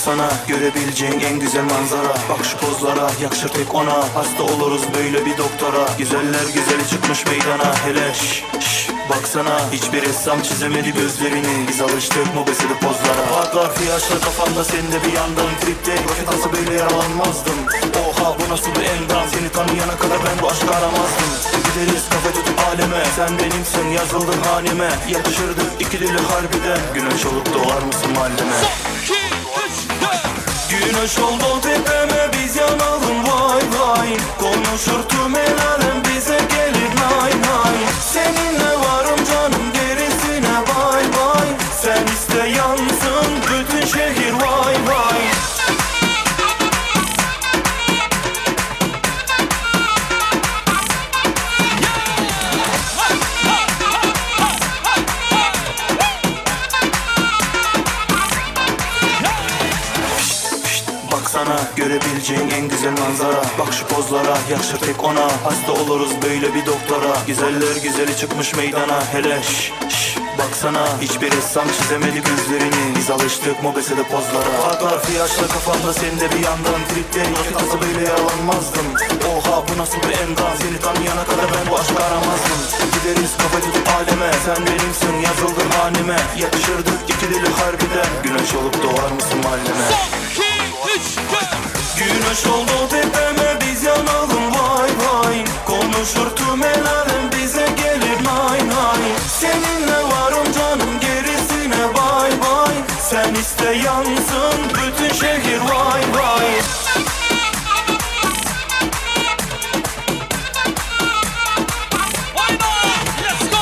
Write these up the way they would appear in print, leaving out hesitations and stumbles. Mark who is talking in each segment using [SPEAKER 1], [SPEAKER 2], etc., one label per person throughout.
[SPEAKER 1] Baksana görebileceğin en güzel manzara Bak şu pozlara yakışır tek ona Hasta oluruz böyle bir doktora Güzeller güzeli çıkmış meydana Hele şş, şş, baksana Hiçbir ressam çizemedi gözlerini Biz alıştık mobeseli pozlara Patlar fiyajla kafamda sen de bir yandan Tripte roket atsa böyle yaralanmazdım Oha bu nasıl bir endam Seni tanıyana kadar ben bu aşkı aramazdım Gideriz kafa tutup aleme Sen benimsin yazıldın haneme Yakışırdık iki dili harbiden Güneş olup doğar mısın mahalleme Güneş oldu tepeme biz yanalım vay vay Konuşur tüm el alem bize gelir nay nay Seninle varım canım gerisine bay bay Sen iste yansın bütün şehir vay vay Baksana görebileceğin en güzel manzara Bak şu pozlara yakışır tek ona Hasta oluruz böyle bir doktora Güzeller güzeli çıkmış meydana Hele şş, şş, baksana Hiçbir ressam çizemedi gözlerini Biz alıştık mobesede pozlara Patlar fiyajla kafamda sen de bir yandan Tripte roket atsa böyle yaralanmazdım Oha bu nasıl bir endam Seni tanıyana kadar ben bu aşkı aramazdım Gideriz kafa tutup aleme Sen benimsin yazıldın haneme Yakışırdık iki dili harbiden Güneş olup doğar mısın mahalleme Güneş oldu tepeme biz yanalım vay vay Konuşur tüm el alem bize gelir nay nay Seninle varım canım gerisine bay bay Sen iste yansın bütün şehir vay vay
[SPEAKER 2] Oyna! Let's go!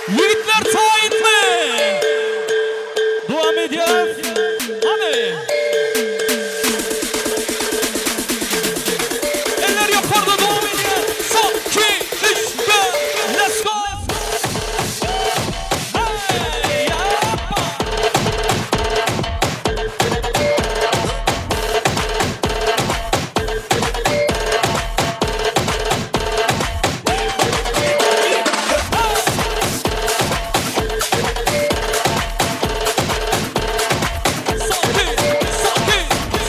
[SPEAKER 2] Ýigitler taýynmy? Dowam edýäris. Hany. Eller ýokarda dowam edýär. Son, 2, 3, 4. Let's go! Hey, ýappa! Son, 2, son, 2,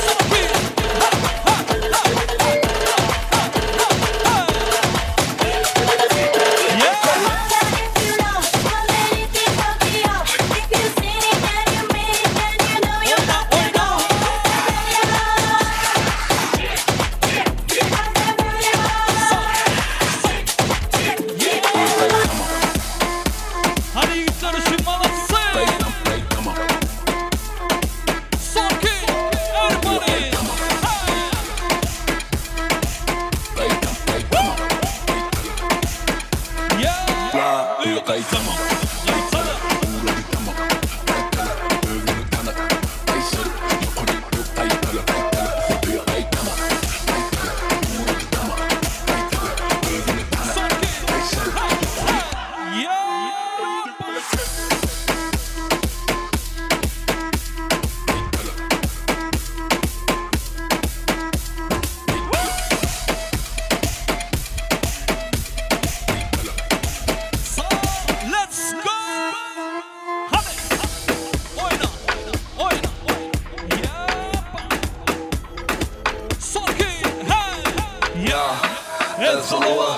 [SPEAKER 2] son, 2. Ha, ha, ha, ha, ha, ha, ha. Yeah! Hadi ýigitler üçin molodцы! Son, 2, everybody! Hey! Yeah! Gaýtana! Son, 2, hey, hey! Yeah! So, let's go! Hadi! Oýna! Oýna! Ýappa! Son, 2, hey!
[SPEAKER 3] Ya El solowa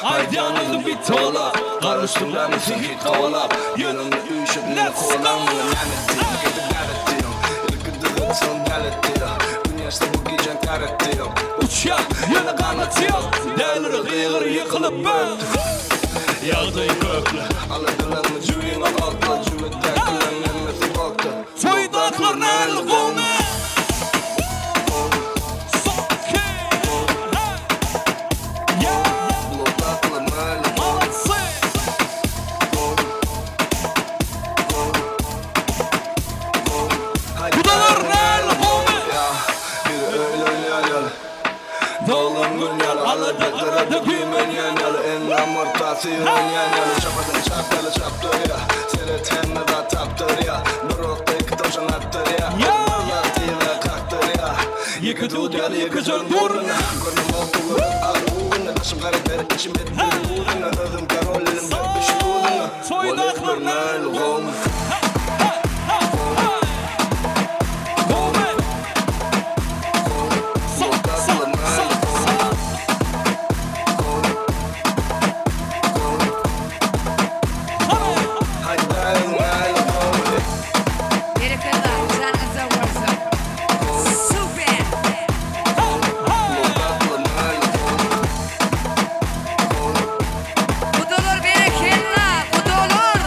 [SPEAKER 3] Aýdýanydym bitola Garaşdym näme hit kovalap Ýönümde üýşüp meni
[SPEAKER 2] Let's go!
[SPEAKER 3] kovalan Näme gidip näme Ilki dygytsan däletdi Dünýäsde bu gije täretdi
[SPEAKER 2] Uçýar, ýene ganatýar Dälir gygyr ýykylyp ben
[SPEAKER 3] Ýagdaý kökli Aladylanmy jüwiňe galkla Jüwetdäkileň hemmesi galkdy
[SPEAKER 2] Toýdaklar näli gowmy? Son, 2, hey! Yeah!
[SPEAKER 3] Blokdaklar näli
[SPEAKER 2] Molodцы! Gudalar näli gowmy?
[SPEAKER 3] Ya biri öyle oynaýar ýaly. Doglan gün ýaly Alada gyrada güýmenýän ýaly Endam ortasy oýnaýan ýaly Çapadan çap ýaly çapdyrýa Seret hemme zat tapdyrýa Bir okda iki towşan atdyrýa Bir zat yza kakdyrýa Ýeke tut ýaly ýekeje durna Görnemok bu görüp arzuwyny Daşym gara der içim et bir uzyny Özüm karol elimde üç tuzyny Walet görmäýli gowmy.
[SPEAKER 4] Berekella, janyňyz sag bolsun. Super! Gudalar berekella, gudalar!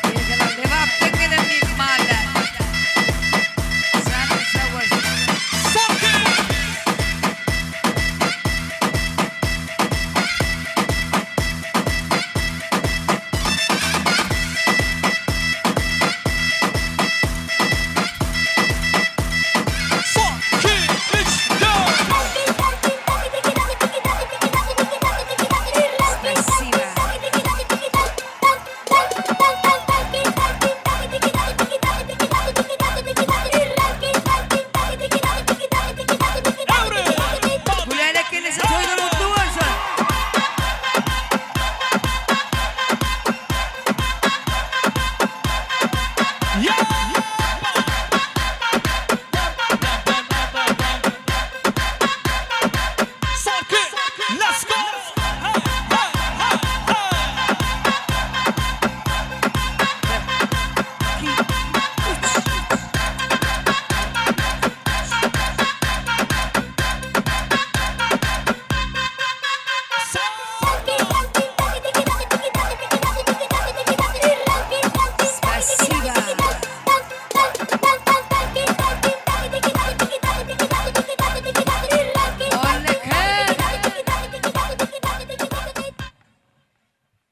[SPEAKER 4] Berekella, Lebapdan gelen myhmanlar. Janyňyz sag bolsun. Spasiba. Gülälek gelnese toýlar gutly bolsun. İki, üç. Spasiba.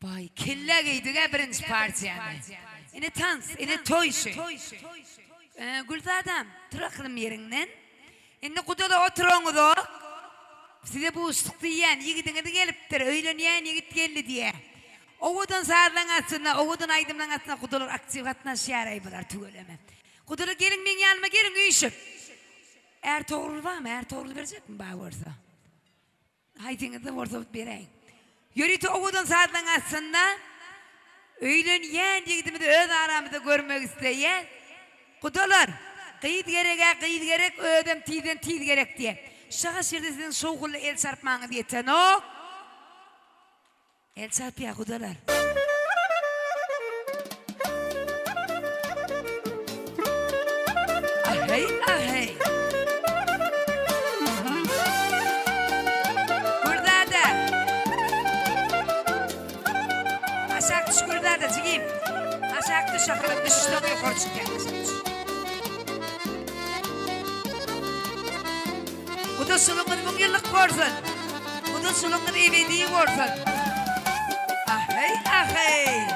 [SPEAKER 4] Baý, kellä geýdig-ä birinji partiýany. Ine tans, ine toý şu. Gülzadam, tur akylym ýeriňden. Indi gudala oturaňyzok. Size buşluk diýýän, ýigidiňiz gelipdir, öýlenýän ýigit geldi diýýä. Owadan sazlaň astynda, owadan aýdymlaň astynda gudalar aktiw gatnaşýar-aý bular tüweleme. Gudalar geliň meň ýanyma geliň üýşüp. Ärtogrul barmy? Ärtogrul berjekmi bar bolsa? Haýsyňyzda bolsa beräýiň. Ýörite owadan sazlaň astynda öýlenýän ýigidimizi öz aramyzda görmek isleýäs. Gudalar, gyz gereg-ä gyz gerek, özem tizden tiz gerek diýýär. Şaga şirde siziň şowhunly el çarpmaňyz ýetenok. El çarpýar gudalar. Aheý aheý. Gürzada. Aşak düş Gürzada jigim. Aşak düş akylym düşüşden ýokary çykýar. Aşak düş. Gudaçylygyňyz müňýyllyk bolsun! Gudaçylygyňyz ebedi bolsun! Aheý, aheý!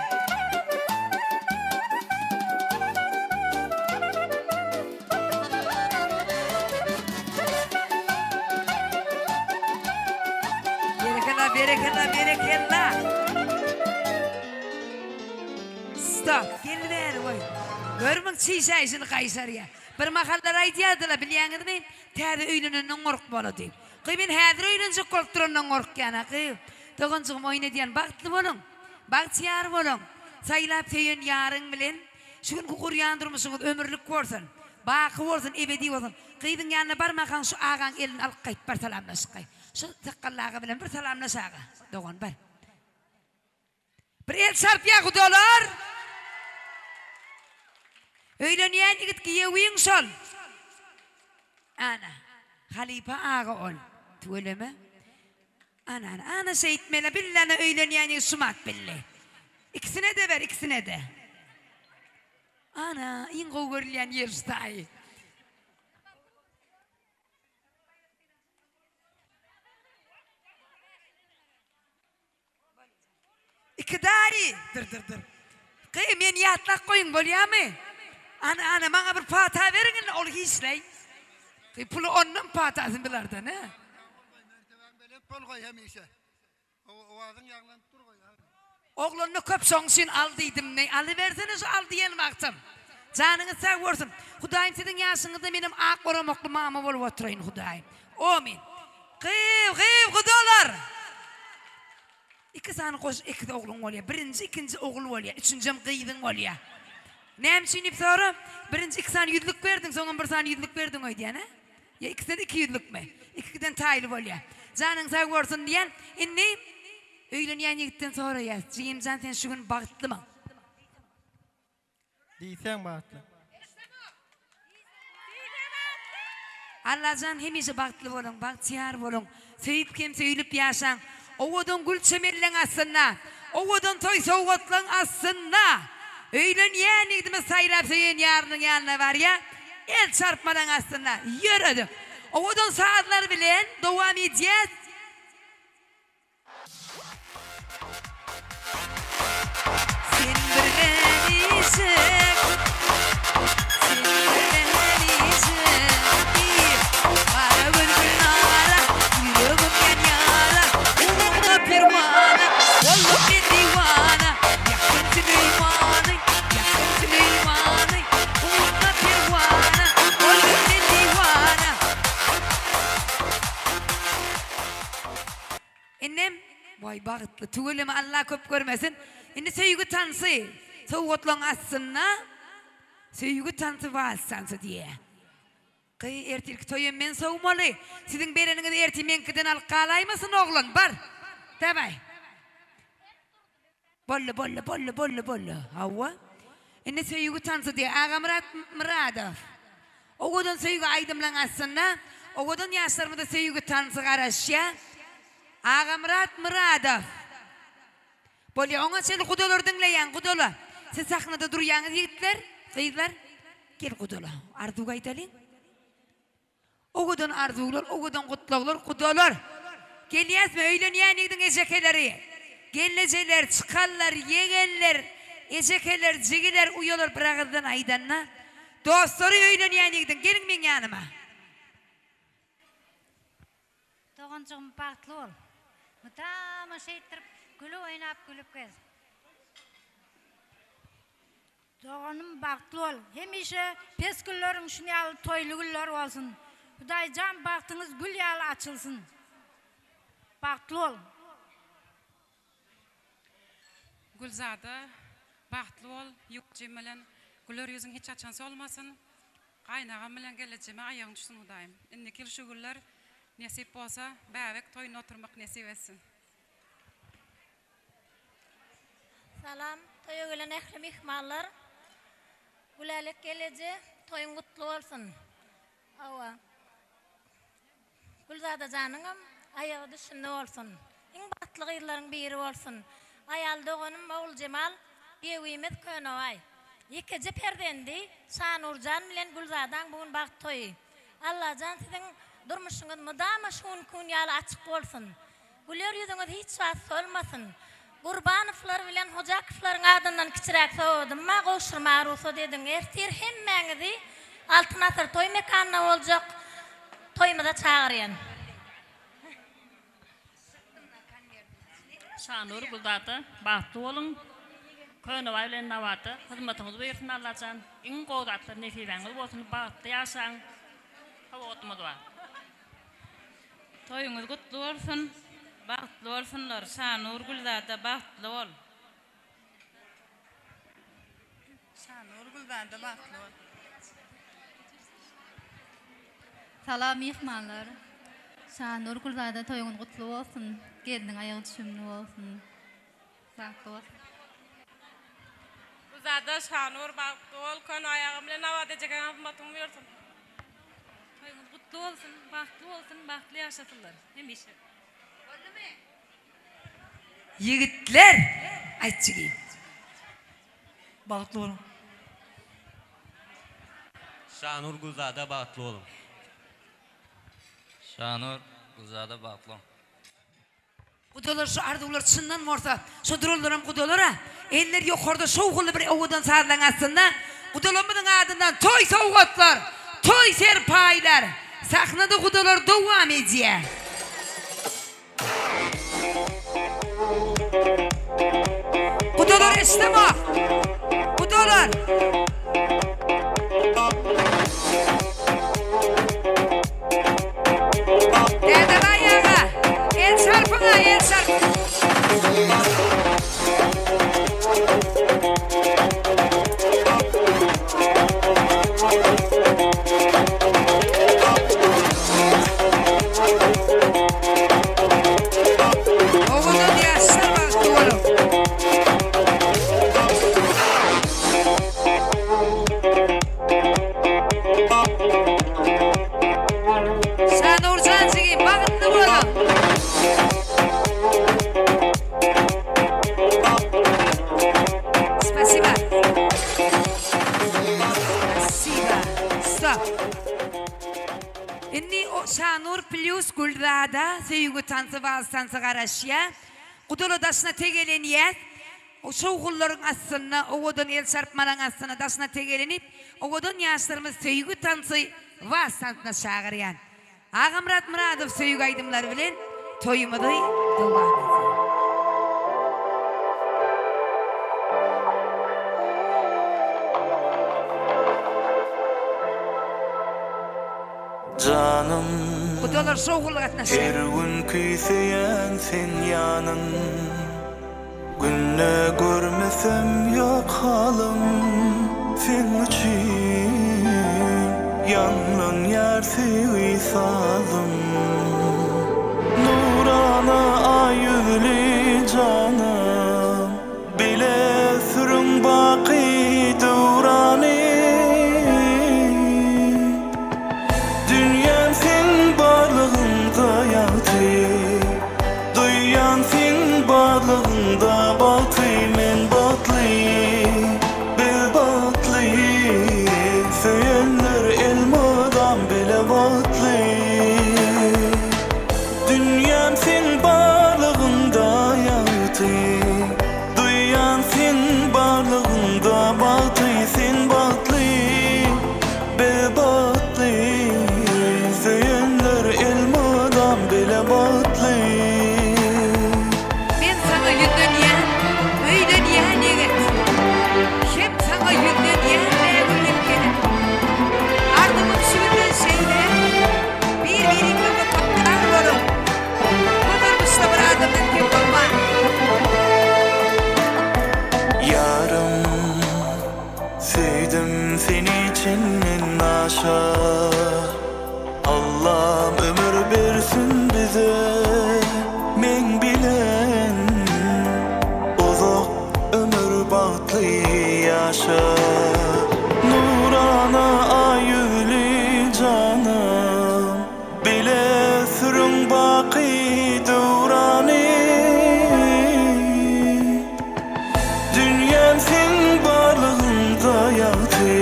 [SPEAKER 4] Berekella, berekella, berekella! Stop! Gel bäri goý. Görmüň çişäýşini gaýşarýar. Bir mahallar aýdýardylar, bilýäňizmi? Täze öýlenenden gorkmaly diýip. Gyý men häzir öýlenjek bolup durandan gorkýan-a gyý. Doganjygym oýun edýän bagtly boluň. Bagtyýar boluň. Saýlap söýen ýaryň bilen şu günki gurýan durmuşyňyz ömürlik bolsun. Baky bolsun, ebedi bolsun. Gyzyň ýanyna barmakaň şu agaň elini alyp gaýt bar salamlaşyp gaý. Şu sakgally aga bilen bir salamlaş aga. Dogan bar. Bir el çarpýar gudalar. Öýlenýän ýigit giýewiň şol. Ana, halypa aga ol. Tüweleme. Ana, ana, ana şeýtmeli, billana öýlenýän ýigit şumat billi. Ikisine-de ber, ikisine-de. Ana, iň gowy görülýän ýer şu taýy. Iki dary. Dur dur dur. Gyý meni ýatlap goýuň bolýamy? Ana ana maňa bir pata beriň indi ol hiçleý. Gyý puly ondan patasyny bulardan he.
[SPEAKER 5] Mertebäň belent bolgaý hemişe. Owazyň ýaňlanyp durgaý.
[SPEAKER 4] Oglanda köp şoň üçin al diýdim ne alybersene şu al diýen wagtym. Janyňyz sag bolsun. Hudaýym siziň ýaşyňyzda menem ak oramakly mama bolup oturaýyn Hudaýym. Omin. Gyw gyw gudalar. Iki sany goş ekiz ogluň bolýar. Birinji, ikinji ogul bolýar. Üçünjem gyzyň bolýar. Näme üçin diýip sora. Birinji iki sany ýüzlük berdiň, soňam bir sany ýüzlük berdiň öýdýän, hä? Ýa ikisine-de iki ýüzlükmi? Ikiden taýly bolýar. Janyň sag bolsun diýýän. Indi öýlenýän ýigitden soraýas. Jigimjan sen şu gün bagtlymy?
[SPEAKER 6] Diýseň bagtly.
[SPEAKER 4] Allajan hemişe bagtly boluň, bagtyýar boluň, söýüp hem söýülip ýaşaň. Owadan gül çemenleň astynda, owadan toý sowgatlaň astynda öýlenýän ýigdimiz saýlap söýen ýarynyň ýanyna barýar, el çarpmalaň astynda ýöredik. Owadan sazlar bilen dowam edýäs. Sen bir bälişik, sen bir bälişik, Gara göz Gülnara, ýüregim ýanýara, Ugrunda perwana, boldum men diwana, Ýakdym Süleýmany, ýakdym Süleýmany, Ugrunda perwana, boldum men diwana. Indem, waý bagtly, tüweleme Alla köp görmesin. Indi söýgi tansy, sowgatlaň astynda söýgi tansy wals tansy diýýä. Gyý, ertirki toýam men sowmaly. Siziň bereniňizi ertir meňkiden alyp galaýmasyn oglan, bar. Dawaý. Boldy, boldy, boldy, boldy, boldy. Hawa. Indi söýgi tansy diýýär. Agamyrat Myradow. Owadan söýgi aýdymlaň astynda owadan ýaşlarymyza söýgi tansy garaşýar. Agamyrat Myradow. Bolýa, oňa çenli gudalar diňleýäň, gudala. Siz sahnada durýaňyz ýigitler, gyzlar. Gel gudala, arzuw aýdalyň. Owadan arzuwlar, owadan gutlaglar, gudalar! Gelýäsmi, öýlenýän ýigidiň ejekeleri, gelnejeler, çykanlar, ýegenler, ejekeler, jigiler, uýalar bir agyzdan aýdanda, dostlary öýlenýän ýigidiň, geliň meň ýanyma.
[SPEAKER 7] Doganjygym bagtly bol. Mydama şeýtdirip gülüp oýnap gülüp gez. Doganym bagtly bol. Hemişe pes günleriň şun ýaly toýly günler bolsun. Hudaýjan bagtyňyz gül ýaly açylsyn. Bagtly bol.
[SPEAKER 8] Gülzada bagtly bol ýukjym bilen güler ýüzüň hiç haçan solmasyn gaýynagam bilen gelejeme aýagyň düşsün hudaýym indiki ýyl şu günler nesip bolsa bäbek toýunda oturmak nesip etsin.
[SPEAKER 7] Salam toýa gelen ähli myhmanlar. Gülälek geleje toýuň gutly bolsun. Hawa. Gülzada janyňam aýagy düşünde bolsun. Iň bagtly gyzlaryň biri bolsun. Aýal doganym Oguljemal giýewimiz Könebaý. Ýekeje perzendi Şanurjan bilen Gülzadaň bu gün bagt toýy. Allajan siziň durmuşyňyz mydama şu günki gün ýaly açyk bolsun. Güler ýüzüňiz hiç wagt solmasyn. Gurbanowlar bilen Hojakowlaryň adyndan kiçiräk sowgadym bar, gowşurmaga rugsat ediň. Ertir hemmäňizi Altyn asyr toý mekanynda boljak toýumyza çagyrýan.
[SPEAKER 9] Şanur Gülzada bagtly boluň. Könebaý bilen Nabata hyzmatyňyz buýursyn Allajan. Iň gowy zatlar nesibäňiz bolsun bagtly ýaşaň. Sowgadymyz bar.
[SPEAKER 8] Toýuňyz gutly bolsun bagtly bolsunlar Şanur Gülzada bagtly bol.
[SPEAKER 10] Şanur Gülzada bagtly bol.
[SPEAKER 11] Salam myhmanlar. Şanur Gülzada toýuňyz gutly bolsun. Gelniň aýagy düşümli bolsun. Bagtly bolsun.
[SPEAKER 8] Gülzada Şanur bagtly bol köne aýagym bilen Nabat ejekeň hyzmatyň buýursyn.
[SPEAKER 9] Toýuňyz gutly bolsun, bagtly bolsun, bagtly ýaşasynlar hemişe.
[SPEAKER 4] Ýigitler, aýt jigim.
[SPEAKER 6] Bagtly boluň.
[SPEAKER 12] Şanur Gülzada bagtly boluň.
[SPEAKER 13] Şanur Gülzada bagtly boluň.
[SPEAKER 4] Gudalar şu arzuwlar çyndan bolsa, şu duranlaram gudalara, eller ýokarda şowhunly bir owadan sazlaň astynda gudalarymyzyň adyndan toý sowgatlar, toý serpaýlar, sahnada gudalar dowam edýär. Gudalar eşdemok. Gudalar. Dädebaý aga, el çarpyň-a, el çarpyň. Owadan ýaşlar bagtly boluň. Şanurjan jigim bagtly boluň. Spasiba. Spasiba. Stop. Indi o Şanur plýus Gülzada söýgi tansy wals tansy garaşýa. Gudala daşyna tegelenýäs. O şowhunlaryň astynda, owadan el çarpmalaryň astynda daşyna tegelenip, owadan ýaşlarymyz söýgi tansy wals tansyna çagyrýan. Agamyrat Myradow söýgi aýdymlary bilen toýumyzy dowam edýär.
[SPEAKER 1] Janym
[SPEAKER 4] Gudalar şowhunly gatnaşýar.
[SPEAKER 1] Her gün küýseýän seň ýanyň Günde görmesem ýok halym Seň üçin ýaňlanýar söýgi sazym Nurana aý ýüzli janym Bile sürüň baky döwrany Dünýäm seň barlygyňda ýagty Duýýan seň barlygyňda bagty Men bagtly, biz bagtly Söýenler elmydam bile bagtly Dünýäm seň barlygyňda ýagty Duýýan seň barlygyňda bagty Sen bagtly, biz bagtly Söýenler elmydam bile bagtly.
[SPEAKER 4] Men saňa ýüzlenýän, öýlenýän ýigit. Hem saňa ýüzlenýän bägül gelin. Arzuwym şu günden şeýle, bir-biriňize wepadar boluň. Bu durmuşda bir adamdan kem bolman.
[SPEAKER 1] Ýarym, söýdüm seni çenden aşa. Allam ömür bersin bize, meň bilen uzak ömür bagtly ýaşa. Nurana aý ýüzli janym, bile sürüň baky döwrany. Dünýäm seň barlygyňda ýagty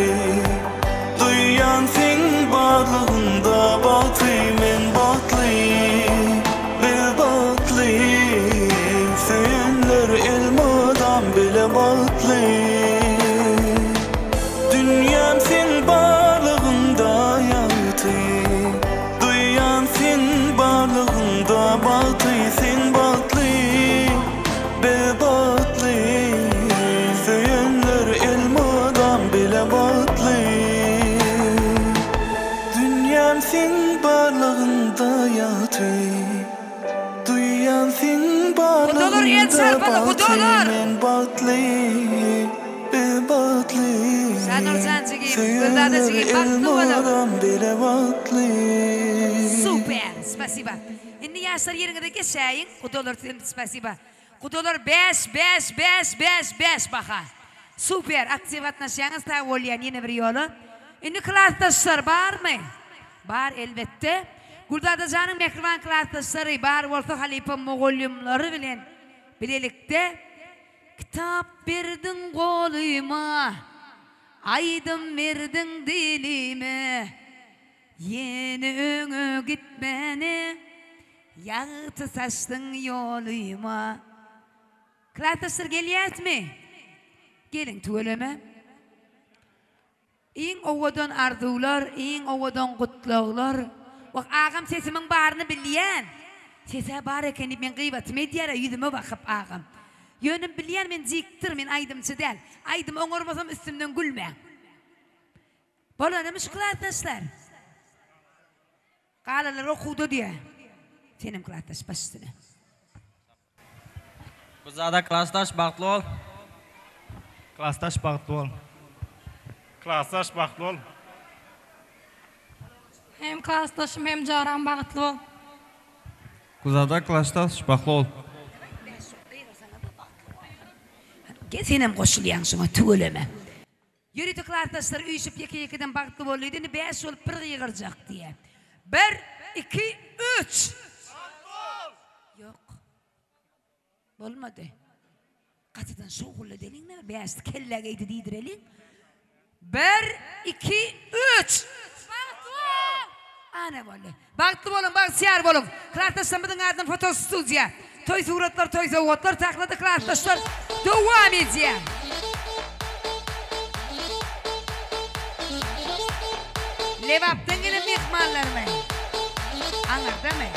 [SPEAKER 1] Duýýan seň barlygyňda bagty Men bagtly, biz bagtly Söýenler elmydam bile bagtly Dünýäm seň barlygyňda ýagty Duýýan seň barlygyňda bagty Sen bagtly, biz bagtly Söýenler elmydam bile bagtly Dünýäm seň barlygyňda ýagty Duýýan seň
[SPEAKER 4] Gudalar el
[SPEAKER 1] barlygyňda
[SPEAKER 4] çarpaly
[SPEAKER 1] bagty
[SPEAKER 4] gudalar.
[SPEAKER 1] Men bagtly, biz bagtly
[SPEAKER 4] Şanurjan jigim, Gülzada
[SPEAKER 1] Söýenler
[SPEAKER 4] jigim bagtly boluň.
[SPEAKER 1] elmydam bile bagtly.
[SPEAKER 4] Super, spasiba. Indi ýaşlar ýeriňize geçäýiň. Gudalar sizem spasiba. Gudalar bäş bäş bäş bäş bäş baha. Super, aktiw gatnaşýaňyz sag bolýan ýene bir ýola. Indi klasdaşlar barmy? Bar elbetde. Gülzada janyň mähriban klasdaşlary, bar bolsa halypa mugallymlary bilen bilelikde Kitap berdiň golyma, aýdym berdiň dilime, Ýene öňe gitmäne, ýagty saçdyň ýolyma. Klasdaşlar gelýäsmi? Geliň tüweleme. Iň owadan arzuwlar, iň owadan gutlaglar. Wah agam sesimiň baryny bilýän. Sesä bar eken diýip meň gybatymy edýärä ýüzüme bakyp agam. Ýöne bilýän men diktor, men aýdymçy däl. Aýdym oňarmasam üstümden gülmäň. Bolanymy şu klasdaşlar? Galanlar okuwda diýä. Senem klasdaş baş üstüne.
[SPEAKER 13] Gülzada klasdaş bagtly bol.
[SPEAKER 14] Klasdaş bagtly bol.
[SPEAKER 15] Klasdaş bagtly bol.
[SPEAKER 16] Hem klasdaşym hem jaram bagtly bol.
[SPEAKER 17] Gülzada klasdaş bagtly bol.
[SPEAKER 4] Gel senem goşulýaň şuňa tüweleme. Ýörite klasdaşlar üýşüp ýeke-ýekeden bagtly bol diýdi, indi bäş bolup bir gygyrjak diýýä. Bir, iki, üç! Bagtly bol! Ýok. Bolmady. Gatydan şowhunly edeliň-de, bir bäşisi kellä geýdi diýdireliň. Bir, iki, üç! Bagtly bol! Ana boldy. Bagtly boluň, bagtyýar boluň! Klasdaşlarymyzyň adyndan fotostudiýa, toý suratlar, toý sowgatlar sahnada klasdaşlar dowam edýär. Lebapdan gelen myhmanlarmy? Aňyrdamy?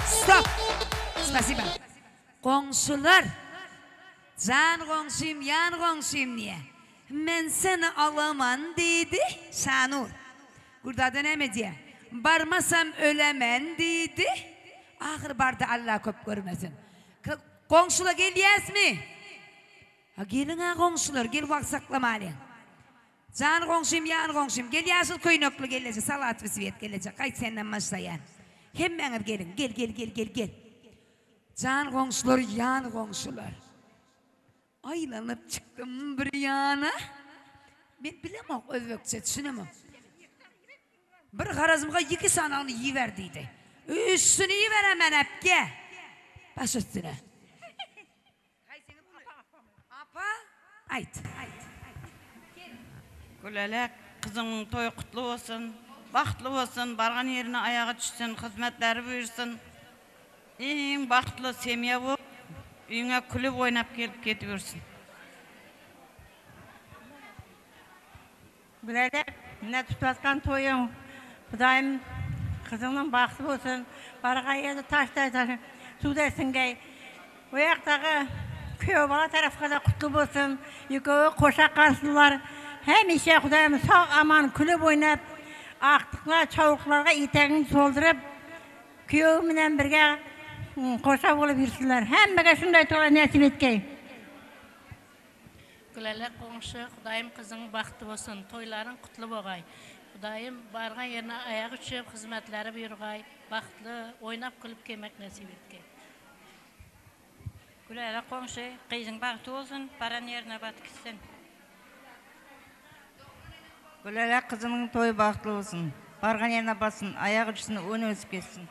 [SPEAKER 4] Stop! Spasiba. Goňşular! Jan goňşym, ýan goňşym diýýär. Men seni alaman diýdi. Şanur. Gürzada näme diýýär? Barmasam ölemen diýdi. Ahyry bardy Alla köp görmesin. Goňşula gelýäsmi? Ha geliň-ä goňşular, gel wagt saklamalyň. Jan goňşym, ýan goňşym, gel ýaşyl köýnekli gelneje, salatwy swet gelneje, gaýt senden başlaýan. Hemmäňiz geliň, gel, gel, gel, gel, gel. Jan goňşular, ýan goňşular. Aýlanyp çykdym bir ýana. Men bilemok özbekçe düşünemok. Bir harazmga ýeke sanagyny iýiber diýdi. Üstüni iýiberemen äpge. Baş üstüne. Apa aýt.
[SPEAKER 18] Gülälek gyzyňyň toýy gutly bolsun. Bagtly bolsun, bargan ýerine aýagy düşsün, hyzmatläri buýursyn. Iň bagtly semýa bolup, öýüňe külüp oýnap gelip gedibersin.
[SPEAKER 19] Gülälek, mine tutatgan toýuň, Hudaýym gyzyňnyň bagty bolsun, barga ýerde taşdaý suwdaý siňgeý. O ýakdagy küýew bala tarapga-da gutly bolsun, ýekewe goşa galsynlar. Hemişe Hudaýym sag-aman külüp oýnap, agtyklar, çawuklarga etegini dolduryp, Küýewi bilen birge goşa bolup ýürsünler. Hemmege şunday toý nesip etgeý.
[SPEAKER 9] Gülälek goňşy Hudaýym gyzyň bagty bolsun toýlaryň kutly bogaý Hudaýym bargan ýerine aýagy çüwep hyzmatlary buýurgaý bagtly oýnap gülüp gelmek nesip etgeý.
[SPEAKER 20] Gülälek goňşy gyzyň bagty bolsun baran ýerine bat gitsin.
[SPEAKER 18] Gülälek gyzymyň toýy bagtly bolsun. Bargan ýerine batsyn, aýagy düşsün, öňe ösüp ketsin.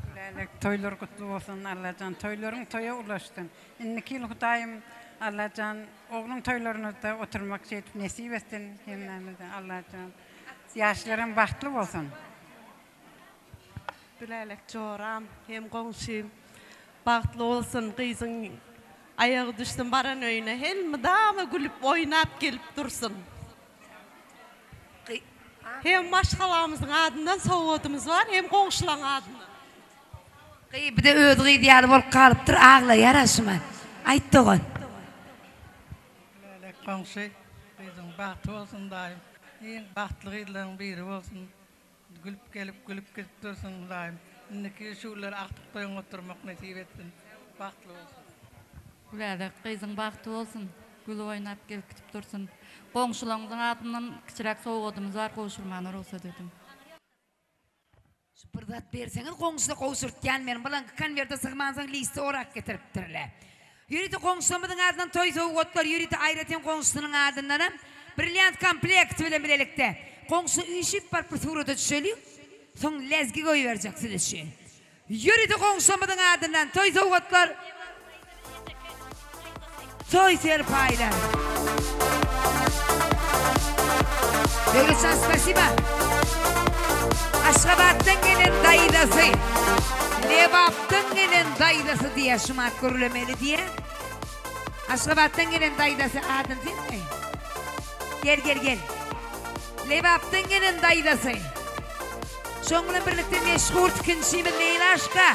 [SPEAKER 21] Gülälek toýlar gutly bolsun Allajan toýlaryň toýa ulaşsyn. Indiki ýyl Hudaýym Allajan ogluň toýlarynada oturmak şeýdip nesip etsin hemmämize Allajan. Ýaşlaram bagtly bolsun.
[SPEAKER 22] Gülälek joram hem goňşym bagtly bolsun gyzyň aýagy düşsün baran öýüne elmydama gülüp oýnap gelip dursun. Hem maşgalamyzyň adyndan sowgadymyz bar hem goňşulaň adyndan.
[SPEAKER 4] Gyz bir-de öz gyzy ýaly bolup galypdyr aglaýar a şumat. Aýt dogan.
[SPEAKER 5] Gülälek goňşy gyzyň bagty bolsun daýym iň bagtly gyzlaryň biri bolsun Gülüp gelip gülüp gidip dursun Hudaýym indiki şu günler agtyk toýuňa oturmak nesip etsin bagtly bolsun.
[SPEAKER 23] Gülälek gyzyň bagty bolsun gülüp oýnap gelip gidip dursun. Goňşulaňyzyň adyndan kiçiräk sowgadymyz bar gowşurmana rugsat ediň.
[SPEAKER 4] Şu bir zat berseňiz goňşuda gowşurtýan men bulaňky konwerte sygmansoň liste orap getiripdirle. Ýörite goňşularymyzyň adyndan toý sowgatlar, ýörite aýratyn goňşusynyň adyndanam brilliant komplekt bilen bilelikde goňşy üýşüp baryp bir surata düşeliň. Soň lezgi goýberjek siz üçin. Ýörite goňşamyzyň adyndan toý sowgatlar, toý serpaýlar. Döwletjan spasiba. Aşgabatdan gelen daýzasy, Lebapdan gelen daýzasy diýýär şumat gürlemeli diýýär. Aşgabatdan gelen daýzasy adyny senmi? Gel gel gel. Lebapdan gelen daýzasy. Şoň bilen birlikde meşhur tikinçimiz Leýlaşka.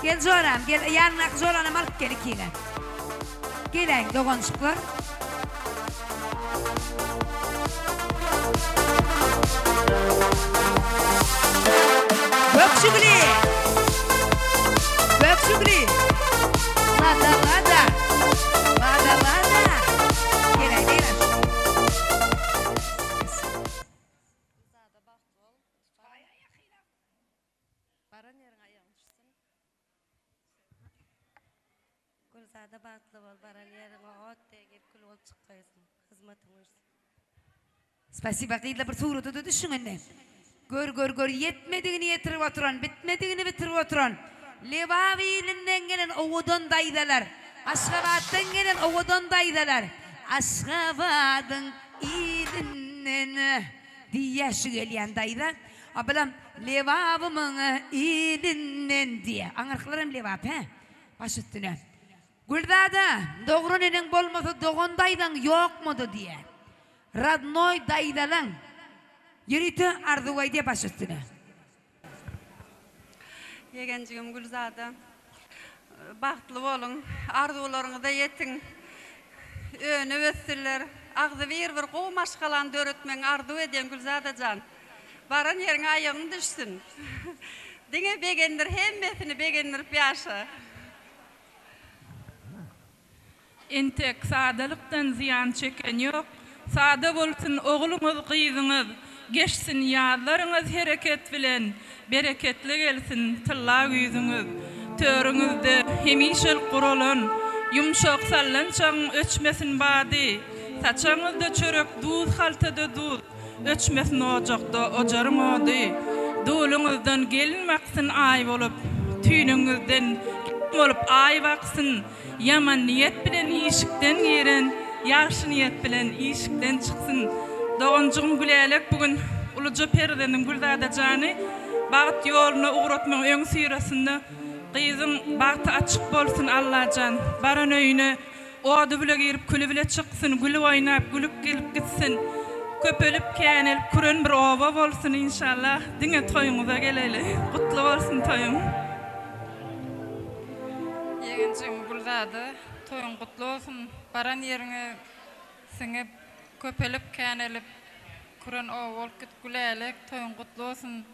[SPEAKER 4] Gel joram, gel, ýanyňdaky joranam alyp gel ikiňe. Geläýiň doganjyklar. Gök şugly! Gök şugly! Lada lada! Lada lada! Geläý Leýlaş.
[SPEAKER 2] Gülzada bagtly bol. Baran ýeriň aýagyň düşsün. Gülzada bagtly bol baran ýeriňe ot degip kül bolup çykgaýsyn. Hyzmatyň uýsun.
[SPEAKER 4] Spasiba gyzlar bir surata-da düşüň indi. Gör gör gör ýetmedigini ýetirip oturan bitmedigini bitirip oturan Lebap ilinden gelen owadan daýzalar Aşgabatdan gelen owadan daýzalar Aşgabadyň ilinden diýýä şu gelýän daýza a bulam Lebabymyň ilinden diýýä aňyrkylaram Lebap hä baş üstüne Gülzada dogry neneň bolmasa dogan daýzaň ýokmady diýýä Radnoý daýzalaň ýörite arzuw aýdýa baş üstüne.
[SPEAKER 3] Ýegenjigim Gülzada bagtly boluň arzuwlaryňyza ýetiň önüp össünler agzybir bir gowy maşgalany döretmegiňi arzuw edýän Gülzadajan baran ýeriňe aýagyň düşsün diňe begendir hemmesini begendirip ýaşa.
[SPEAKER 7] Entek sadalykdan zyýan çeken ýok. Sada bolsun ogluňyz, gyzyňyz, Geçsin ýazlaryňyz hereket bilen, Bereketli gelsin tylla güýzüňiz. Törüňizde hemişelik guralan, Ýumşak sallançagyň öçmesin bady. Saçagyňyzda çörek, duz haltada duz, Öçmesin ojakda ojaryň ody. Duluňyzdan gelin baksyn aý bolup, Tüýnügiňizden gelin bolup aý baksyn. Ýaman niýet bilen işikden giren, ýagşy niýet bilen işikden çyksyn. Doganjygym Gülälek bu gün uluja perzendiň Gülzada jany bagt ýoluna ugratmagyň öňüsyrasynda gyzyň bagty açyk bolsun Allajan. Baran öýüne ody bile girip küli bile çyksyn, gülüp oýnap gülüp gelip gitsin. Köpelip känelip küren bir oba bolsun inşallah. Diňe toýuňyza geleli. Gutly bolsun toýuň.
[SPEAKER 24] Ýegenjigim Gülzada toýuň gutly bolsun baran ýeriňe siňip köpelip känelip küren oba bolup git Gülälek toýuň gutly bolsun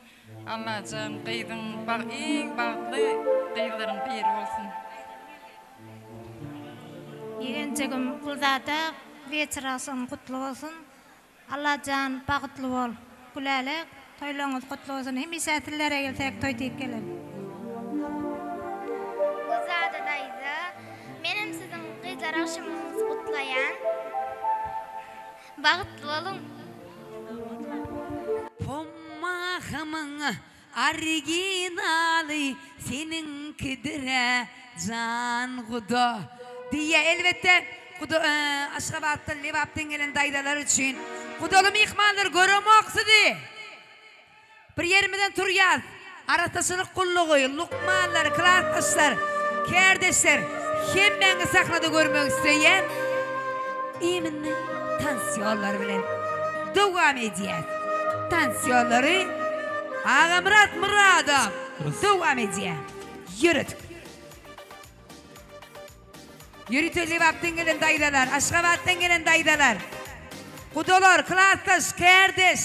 [SPEAKER 24] Allajan gyzyň iň bagtly gyzlaryň biri bolsun.
[SPEAKER 25] Ýegenjigim Gülzada weçer agşamyň gutly bolsun Allajan bagtly bol. Gülälek toýlaryňyz gutly bolsun hemişe sizlere gelsek toý diýip gelelim.
[SPEAKER 26] Gülzada daýza menem siziň gyzlar agşamyňyzy gutlaýan. Bagtly boluň.
[SPEAKER 4] Pommahymyň originaly seniňkidirä jan guda diýýä elbetde guda Aşgabatdan Lebapdan gelen daýzalar üçin gudaly myhmanlar göremok sizi bir ýerimizden turýas arassaçylyk gullugy lukmanlar klasdaşlar kärdeşler hemmäňizi sahnada görmek isleýän imенно tans ýollary bilen dowam edýäs. Tans ýollary Agamyrat Myradow dowam edýär. Ýöredik. Ýörite Lebapdan gelen daýzalar, Aşgabatdan gelen daýzalar, gudalar, klasdaş, kärdeş.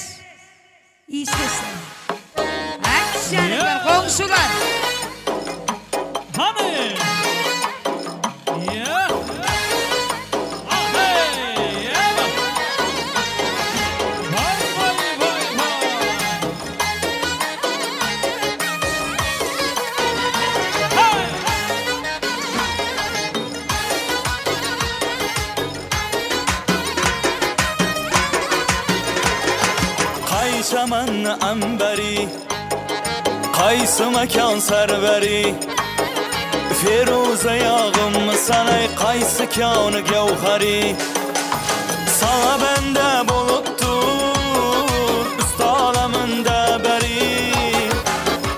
[SPEAKER 4] Işdeşler. Akşanyklar, goňşular.
[SPEAKER 27] Hany! Ýa! Aheý! Ýa! Waý, waý, waý, waý! Heý!
[SPEAKER 1] Kaýşaman ambary. Qaysi mekan serveri Firuze yağım sana qaysi kanı gevheri Sana bende buluttur üst aleminde beri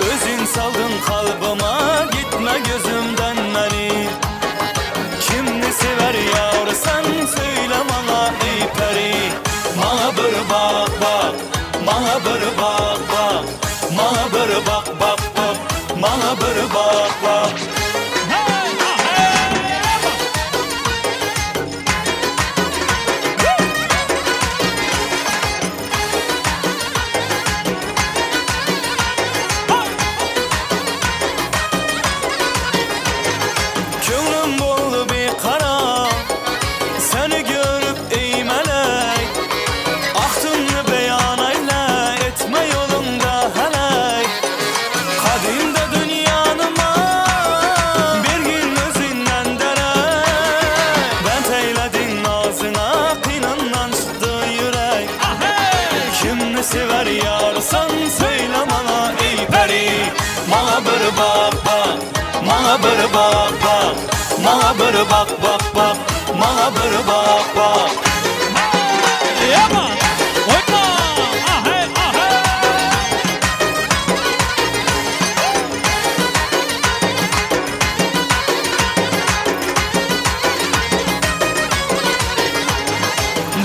[SPEAKER 1] Özün saldın kalbıma gitme gözümden beni Kimni sever yar sen söyle bana ey peri Bana bir bak bak, bana bir bak bak Bana bir bak bak bak, bana bir bak bak Köňlüm boldy bir kara Seni görüp ey melek Ahtımny beýan eýle Etme ýoluňda helek Kadimde dünýanyma Bir gün özünden derek Bent eýlediň nazyňa Kynyndan çykdy ýürek Kimni sever ýar sen Söýle maňa ey peri Maňa bir bak bak Maňa bir bak bak Maňa bir bak bak bak Maňa bir bak bak
[SPEAKER 27] Yama! Oyna! Ahey, ahey!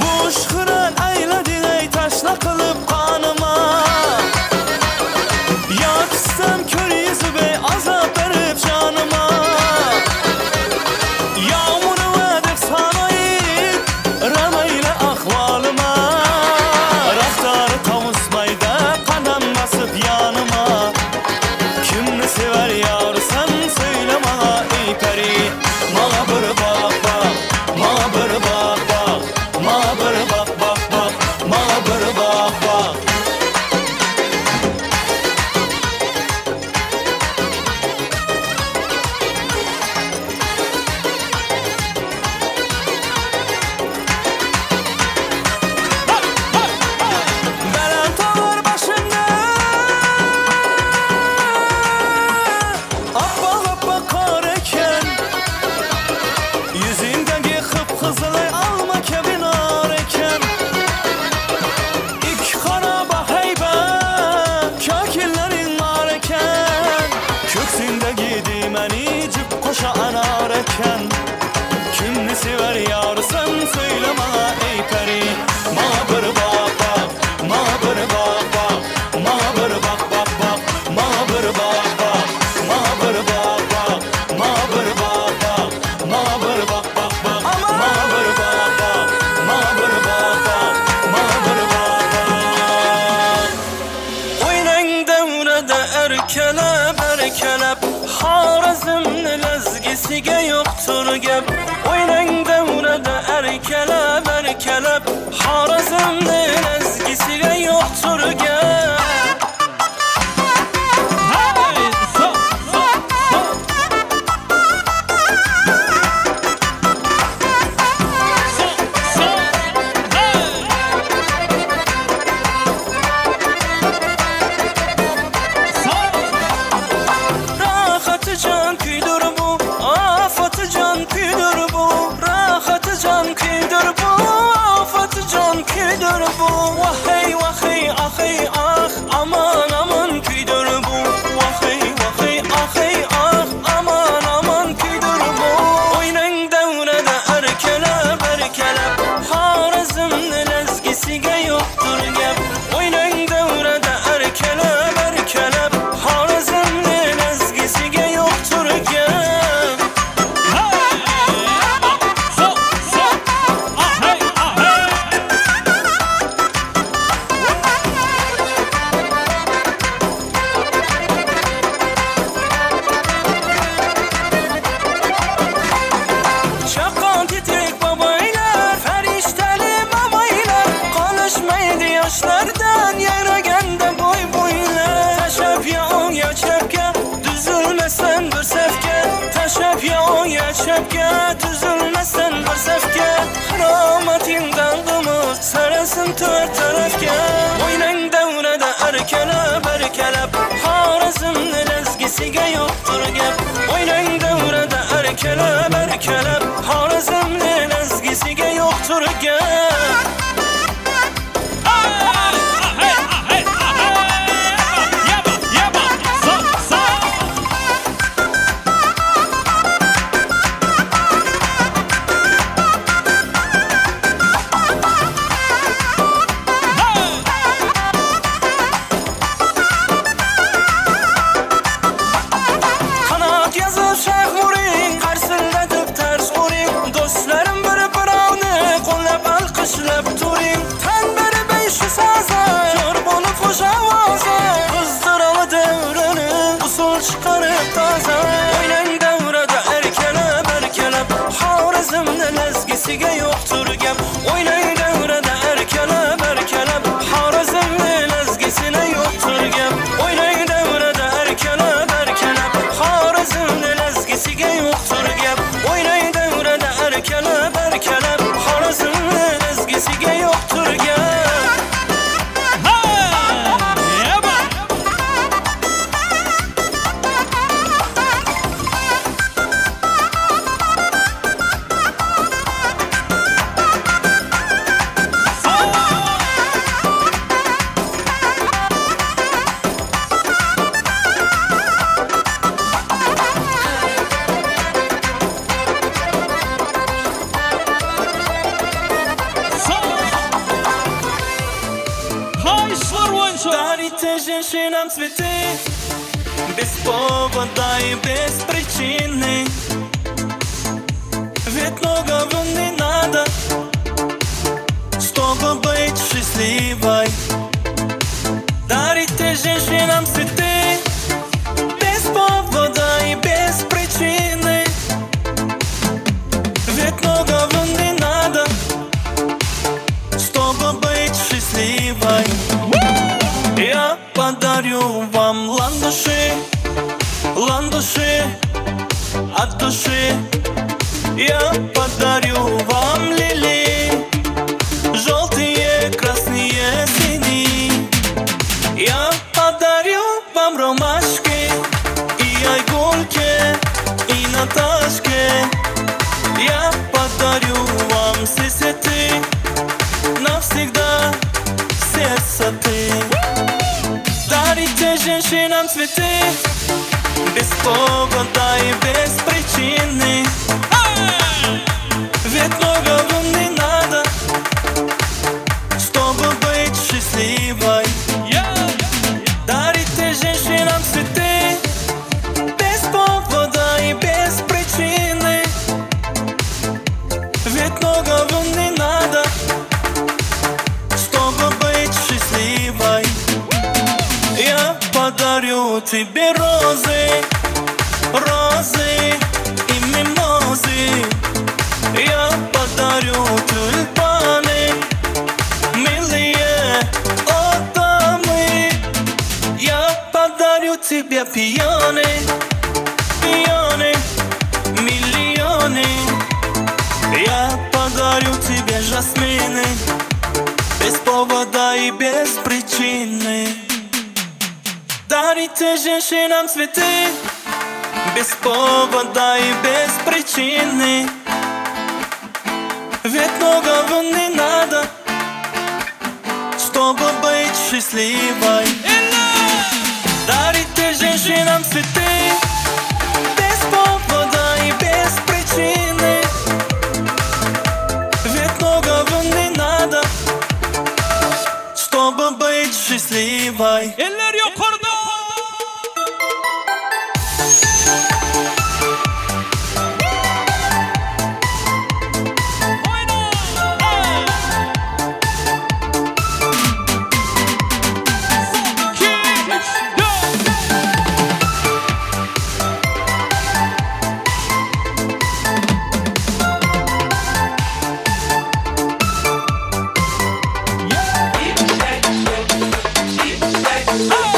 [SPEAKER 1] Boş hıran eyledin ey taşla kılıp kanıma Yaksam kör yüzü bey azap verip canıma Yağmuru edip sanayı Rameyle ahvalıma Raftarı tavus mayda Kanam basıp yanıma Kimni sever yar sen söyle bana ey peri Bana bir bak bak Bana bir bak bak Bana bir bak bak bak Bana bir bak bak Belent olur başında Appak appak kar eken Yüzündeki kıpkızıl alma kebin ar eken İki kara baheybe Kakillerin var eken Köksünde gidimeni cüp koşa anar eken Kimni sever yar sen söyle bana ey peri Bana bir bak bak, bana bir bak bak Bana bir bak bak bak, bana bir bak bak Bana bir bak bak, bana bir bak bak Bana bir bak bak bak, bana bir bak bak Bana bir bak bak, bana bir bak bak Oýnaň döwrede erkelep erkelep Harazimni lezgisige ýokdur gep Oýnaň döwrede erkelep erkelep Harazimni lezgisige ýokdur gep
[SPEAKER 27] Hey! So, so, so! So, so! Hey! So!
[SPEAKER 1] Rahatı can küydür bu, afatı can küydür bu Rahatı can küydür bu, afatı can küydür bu Vahey vahey ahey ah, aman aman küydür bu Vahey vahey ahey ah, aman aman küydür bu Oynaň döwrede erkelep erkelep Harazimni lezgisige ýokdur gep Oynaň döwrede erkelep erkelep Harazimni lezgisige ýokdur gep
[SPEAKER 27] Hey! So, so! Ahey, ahey!
[SPEAKER 1] Şakan titrek babaylar, ferişteli babaylar Konuşmaydı yaşlardan, yaraganda boy boylar Taşap ya on ya çepke, düzülmesen bir sefke Taşap ya on ya çepke, düzülmesen bir sefke Rahmetinden kımız, sarasın tört tarafke Oynan devrede erkelep erkelep Horezmli lezgisiga yo'qtur gap O'ynang davrada erkelep erkelep Horezmli lezgisiga yo'qtur gap Kanat yazıp şah vuring, qarsillatib tars uring Do'stlarim bir birovni qo'llab alqishlab turing Tan berib ey shu saza, jo'r bo'lib xush ovoza Qizdiralı davrani, usul chiqarib toza O'ynang davrada erkalab erkalab Xorazmni lezgisiga yo'qtur gap O'ynang davrada erkalab erkalab Xorazmni lezgisine yo'qtur gap O'ynang davrada erkalab erkalab Xorazmni lezgisiga yo'qtur gap O'ynang davrada erkalab erkalab Xorazmni lezgisiga yo'qtur gap
[SPEAKER 27] Haýyşlar boýunça.
[SPEAKER 1] Дарите женщинам цветы Без повода и без причины Ведь многого не надо Чтобы быть счастливой Дарите женщинам цветы Без повода и без причины Ведь многого не надо Чтобы быть счастливой Я подарю вам ландыши, ландыши от души Я подарю вам лилии, желтые, красные, синие Я подарю вам ромашки и айгульки, и Наташке Я подарю вам все цветы навсегда сердце ты Дарите женщинам цветы Без повода и без причины Ведь многого не надо Чтобы быть счастливой Дарите женщинам цветы Без повода и без причины Ведь многого не надо Чтобы быть счастливой Я подарю тебе розы, розы и мимозы Я подарю тюльпаны, милые о дамы Я подарю тебе пионы, пионы, миллионы Я подарю тебе жасмины Без повода и без причины Дарите женщинам цветы Без повода и без причины Ведь многого не надо Чтобы быть счастливой Дарите женщинам цветы Без повода и без причины Ведь многого не надо Чтобы быть счастливой
[SPEAKER 27] Eller ýokarda.
[SPEAKER 1] Yeah.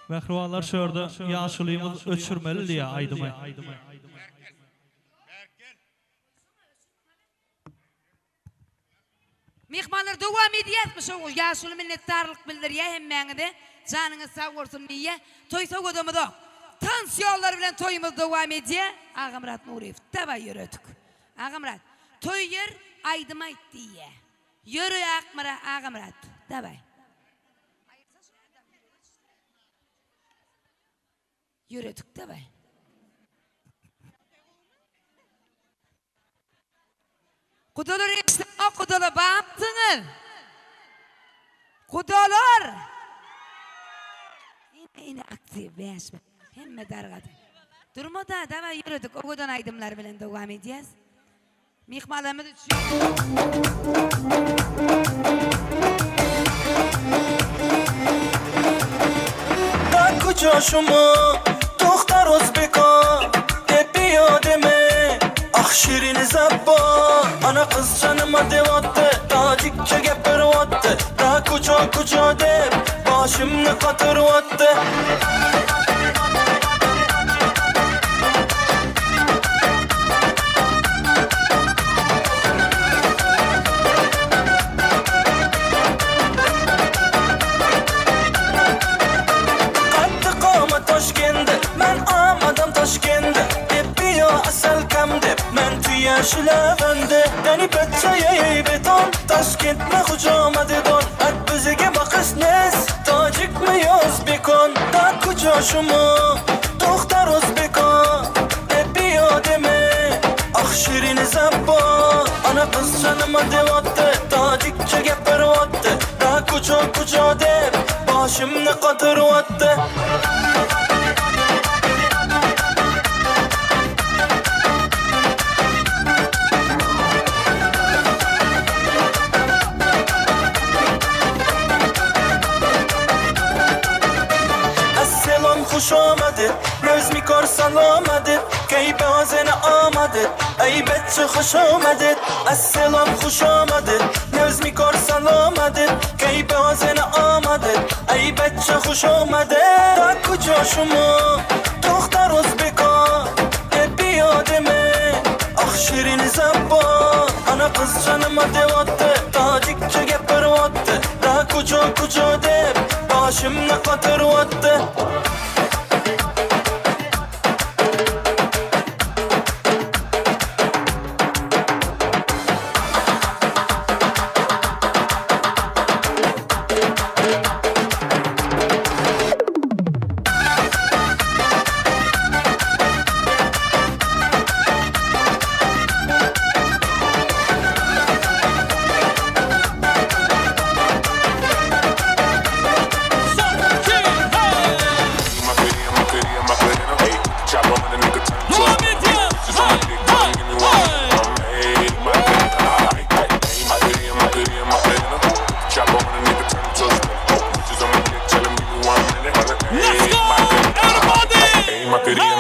[SPEAKER 27] Mähribanlar şu ýerde ýaşulymyz öçürmeli diýýär aýdymy.
[SPEAKER 4] Myhmanlar dowam edýäsmi şo ýaşuly minnetdarlyk bildirýä hemmäňize janyňyz sag bolsun diýýä toý sowgadamyzok tans ýollary bilen toýumyz dowam edýä Agamyrat Nuryýew dawaý ýöredik Agamyrat toý ýer aýdym aýt diýýä ýöre Akmyra Agamyrat dawaý. Ýöredik dawaý. Gudalar eşidemok gudala bapsyňyz. Gudalar! Ine ine aktiw bäş hemme dargady. Durma-da daway ýöredik owadan aýdymlar bilen dowam edýäs. Myhmanlarymyz üçin.
[SPEAKER 1] Da kuja şumo dohtar o'zbeko deb biyodime Ah shirin zabbo ana qizcha nima deyapti tojikcha gapiryapti da kujo kujo deb boshimni qotiryapti Qaddi qomat Toshkentda Man omadam Toshkentda Deb biyo asal kam deb Man tuya shulavandi Dani bachcha beton Toshkentmi hujomadi don At biziga boqish nes Tojikmi yo o'zbekon Da kujo shumo To'xtar o'zbekon Deb biyo deme Ah shirin zabbo Ana qizcha nima deyapti Tojikcha gapiryapti Da kujo kujo deb Boshimni qotiryapti Assalom xush omadid Rozmi kor salomadid Kayfa wazn omadid Ey bachcha xush omadid Assalom xush omadid Rozmi kor salomadid Kayfa wazn omadid Ey bachcha xush omadid Da kujo shumo To'xtar o'zbeko Deb biyodime Ah shirin zabbo Ana qizcha nima deyapti Tojikcha gapiryapti Da kujo kujo deb Boshimni qotiryapti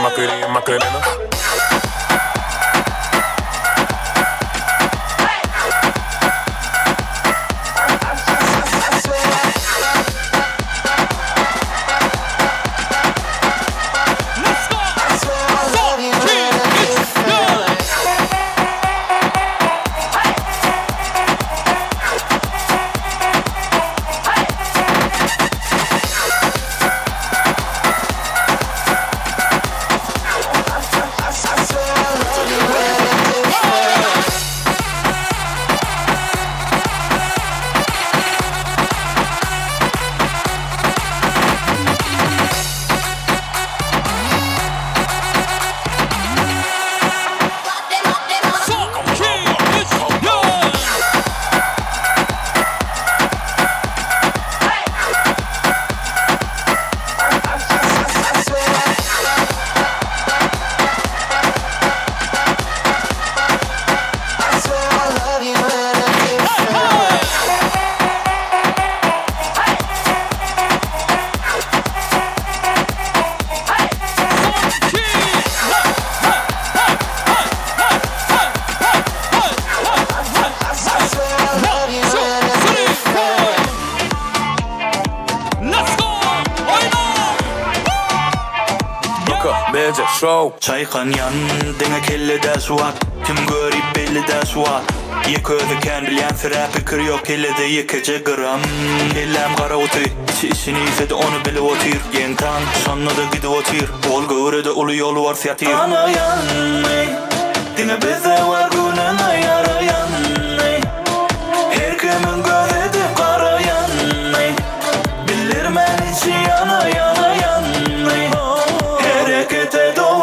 [SPEAKER 6] Macarena, Macarena.
[SPEAKER 1] Show Çaykan yan dene kelle de suat Kim görip belli de suat Ye közü ken bilyen sire pikir yok Kelle de yekece gram Kellem kara otu İçi işini ise de onu bile otur Gentan sonuna da gidip otur Ol göğre de ulu yolu var yatir Ana yanı Dine bize var gününe yarayan Her kimin gözü de kara yanı Bilirmen içi yana yana yanı Harekete devam.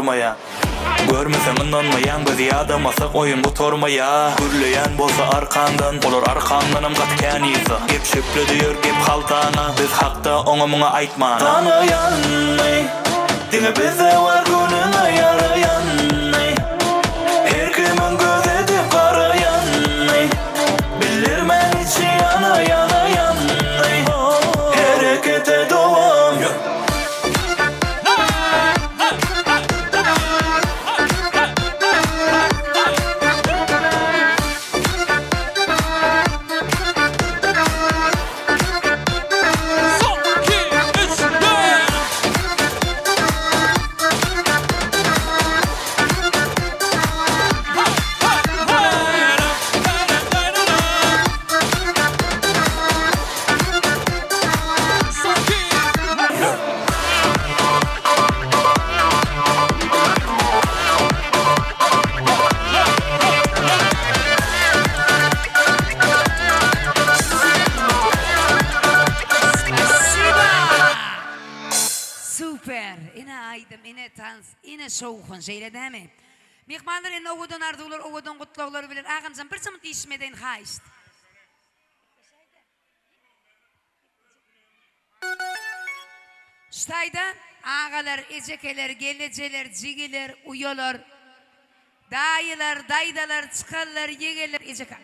[SPEAKER 1] gutarmaýa. Görmeseň ynanmaýaň biz ýadamasak oýun gutarmaýa. Gürleýän bolsa arkaňdan olar arkamdanam gaty kän yzda. Gep çöpledi ýör gep haltaňa biz hakda oňa muňa aýtmana. Tanaýanmy diňe bizde bar göwnüňe ýaraýanmy Her kimiň göz edip garaýanmy Bildirmän içi ýana ýana ýandy Herekete dowam.
[SPEAKER 4] Super! Ine aýdym, ine tans, ine şowhun, şeýle dämi? Myhmanlar indi owadan arzuwlar, owadan gutlaglar bilen agamjan bir jymyt işim edeýin haýyşt. Şu taýda agalar, ejekeler, gelejeler, jigiler, uýalar, daýylar, daýzalar, çykanlar, ýegenler, ejeke.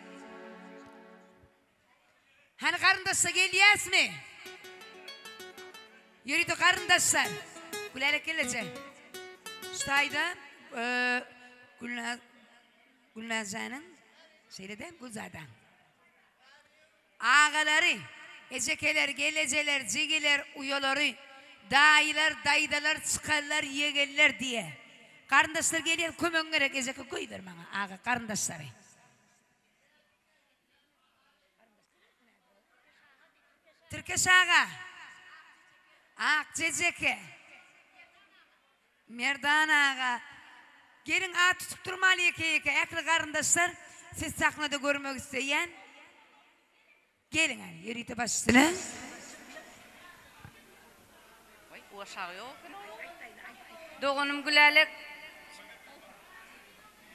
[SPEAKER 4] Hany garyndaşlar gelýäsmi? Ýörite garyndaşlar. Gülälek geleje. Şu taýda Gülnaz Gülnazjanyň şeýle-de Gülzadaň. Agalary, ejekeler, gelejeler, jigiler, uýalary, daýylar, daýzalar, çykanlar, ýegenler diýe. Garyndaşlar gelýär kömegiň gerek ejeke goýber maňa aga garyndaşlary. Tirkeş aga. Akja ejeke. Merdan aga. Geliň at tutup durmaly ýeke ýeke ähli garyndaşlar siz sahnada görmek isleýän. Geliň hany ýörite baş üstüne.
[SPEAKER 3] Doganym Gülälek.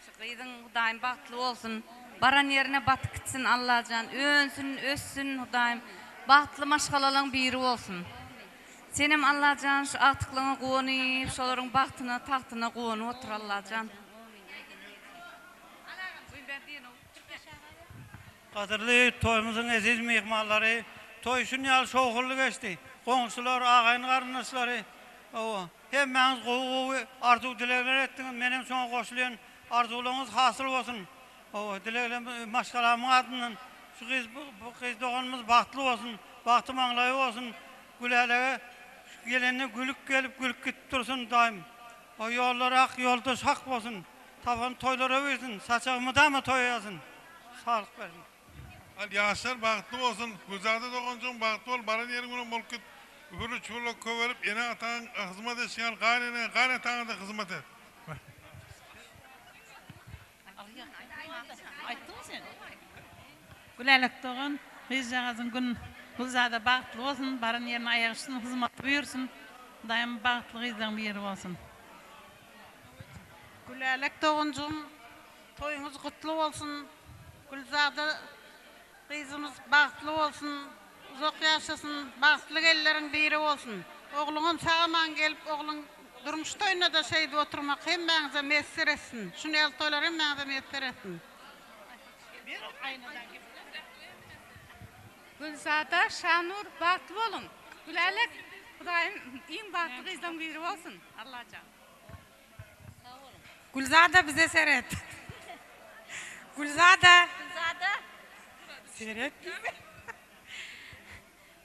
[SPEAKER 3] Şu gyzyň Hudaýym bagtly bolsun. Baran ýerine batyp gitsin Allajan. Önsün, össün Hudaýym. Bagtly maşgalalaň biri bolsun. Senem Allajan şu agtyklaňa guwanyp, şolaryň bagtyna, tagtyna guwanyp otur Allajan.
[SPEAKER 6] Gadyrly toýumyzyň eziz myhmanlary, toý şun ýaly şowhunly geçdi. Goňşular, agaýyn-garyndaşlary, hawa, hemmäňiz gowy-gowy arzuw-dilegler etdiňiz. Menem şoňa goşulýan. Arzuwlaryňyz hasyl bolsun. Hawa, dileglerim maşgalamyň adyndan şu gyz, bu gyz doganymyz bagtly bolsun, bagty maňlaýy bolsun. Gülälege şu gelende gülüp gelip, gülüp gidip dursun daýym. O ýollary ak, ýoldaş hak bolsun. Taban toýlara girsin, saçagy mydama toýa ýazsyn. Saglyk bersin.
[SPEAKER 8] Al ýaşlar bagtly bolsun. Gülzada doganjygym bagtly bol baran ýeriň bilen bolup git. Üpürli çuwla köwelip ene ataň hyzmat etşiň gaýyn eneňe gaýyn ataňada hyzmat et.
[SPEAKER 5] Gülälek dogan gyzjagazyň gün Gülzada bagtly bolsun baran ýerine aýagy düşsün hyzmaty buýursyn Hudaýym bagtly gyzlaň biri bolsun.
[SPEAKER 10] Gülälek doganjygym toýuňyz gutly bolsun Gülzada gyzymyz bagtly bolsun uzak ýaşasyn bagtly gelinleriň biri bolsun ogluňam sag aman gelip ogluň durmuş toýundada şeýdip oturmak hemmäňize miýesser etsin şuny ýaly toýlar hemmäňize miýesser etsin.
[SPEAKER 3] Gülzada Şanur bagtly boluň. Gülälek Hudaýym iň bagtly gyzlaň biri bolsun Allajan.
[SPEAKER 21] Gülzada bize seret. Gülzada.
[SPEAKER 20] Gülzada.
[SPEAKER 21] Seret bize.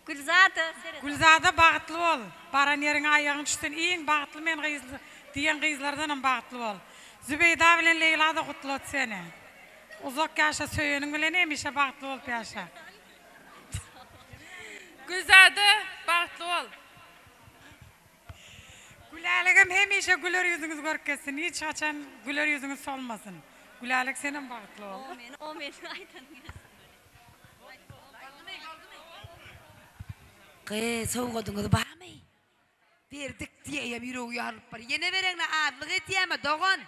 [SPEAKER 20] Gülzada seret.
[SPEAKER 21] Gülzada bagtly bol. Baran ýeriňe aýagyň düşsün iň bagtly men gyz diýen gyzlardanam bagtly bol. Zübeýda bilen Leýla-da gutlat seni. Uzak ýaşa söýeniň bilen hemişe bagtly bolup ýaşa.
[SPEAKER 24] Gülzada bagtly bol.
[SPEAKER 21] Gülälegem hemişe güler ýüzüňiz görkezsin hiç haçan güler ýüzüňiz solmasyn. Gülälek senem bagtly bol.
[SPEAKER 20] Omyn omyn aýdanyň gelsin.
[SPEAKER 4] Gyz sowgadyňyz barmy? Berdik diýeýem ýüregi ýarylyp bar. Ýene bereňde azlyk edýämi, dogan?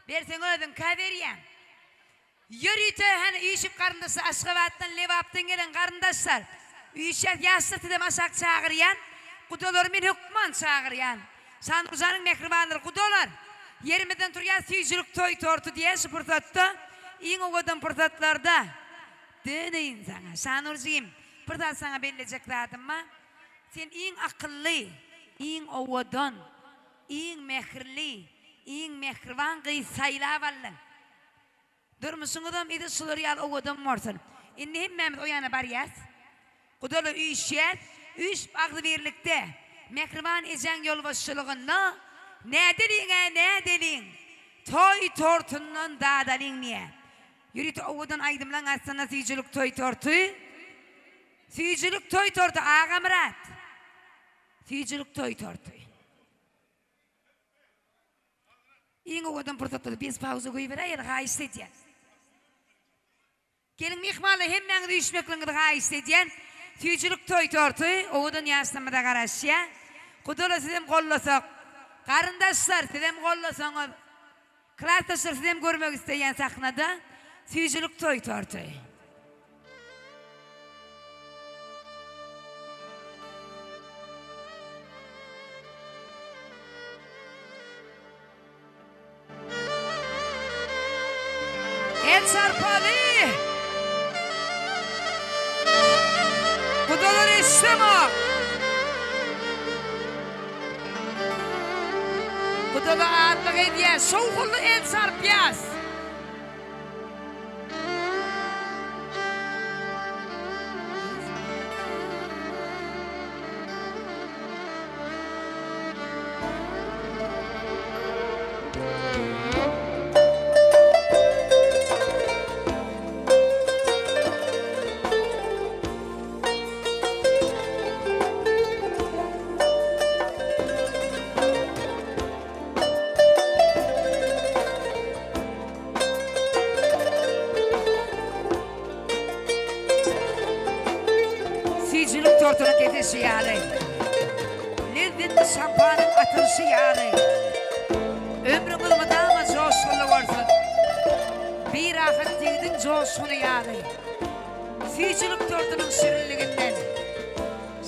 [SPEAKER 4] Berseň özüňkä berýäň. Ýörite hany üýşüp garyndaşlar Aşgabatdan, Lebapdan gelen garyndaşlar. Üýşýäs ýaşlar sizem aşak çagyrýan. Gudalary men hökman çagyrýan. Şanurjanyň mähribanlary gudalar. Ýerimizden turýas süýjülik toý torty diýýän şu pursatda iň owadan pursatlarda. Döneýin saňa Şanur jigim bir zat saňa bellejek zadym bar. Sen iň akylly, iň owadan, iň mähirli, iň mähriban gyz saýlap aldyň. Durmuşyňyzam edil şular ýaly owadan bolsun. Indi hemmämiz o ýana barýas. Gudaly üýşýäs. Üýşüp agzybirlikde, mähriban ejeň ýolbaşçylygynda nädeliň-ä nädeliň, toý tortundan dadalyň diýýä. Ýörite owadan aýdymlaň astynda süýjülik toý torty. Süýjülik toý torty Agamyrat. Süýjülik toý torty. Iň owadan pursatda bez pauza goýberäýeli haýyşt edýän. Geliň myhmanlar hemmäňizi üýşmekligiňizi haýyşt edýän. Süýjülik toý torty owadan ýaşlarymyza garaşýa. Gudala sizem gollasak. Garyndaşlar sizem gollasaňyz. Klasdaşlar sizem görmek isleýän sahnada süýjülik toý torty. El çarpaly! Gudalar eşdemok. Gudala azlyk edýär. Şowhunly el çarpýas. Süýjülik tortunyň kesişi ýaly, Lezzetli şampanyň atylyşy ýaly, Ömrüňiz mydama joşgunly bolsun. Birahat ýigidiň joşguny ýaly, Süýjülik tortunyň şirinliginden.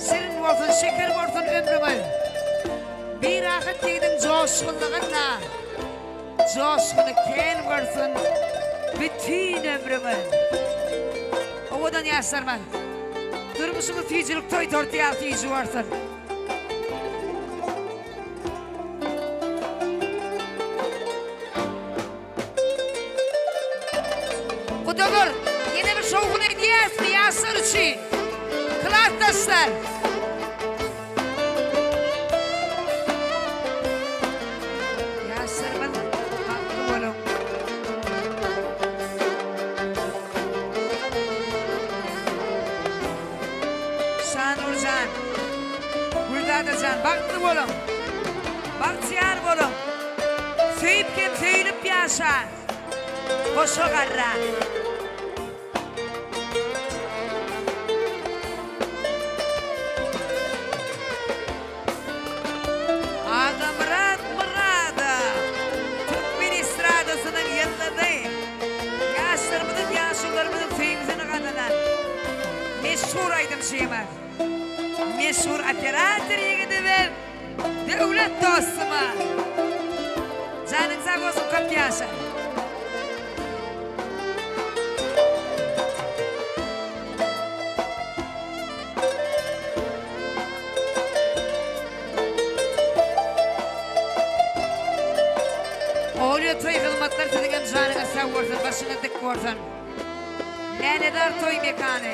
[SPEAKER 4] Şirin bolsun, şeker bolsun ömrüňiz. Birahat ýigidiň joşgunlygynda, Joşguny kän görsün bütin ömrüňiz. Owadan ýaşlarymyz, durmuşyňyz süýjülik toý torty ýaly süýji bolsun. Gudalar, ýene bir şowhun edýäsmi ýaşlar üçin? Klasdaşlar! Ýaşlarymyz bagtly boluň. Şanurjan, Gülzadajan bagtly boluň. Bagtyýar boluň. Söýüp hem söýülip ýaşaň. Goşa garraň. Agamyrat Myradow, türkmen estradasynyň ýyldyzy, ýaşlarymyzyň, ýaşulularymyzyň söýgüsini gazanan meşhur aýdymçymyz, meşhur operator ýigidimiz Döwlet dostumyz. Janyň sag bolsun, köp ýaşa! Olýa toý hyzmatlar siziňem janyňyz sag bolsun başyňyz dik bolsun. Lälezar toý mekany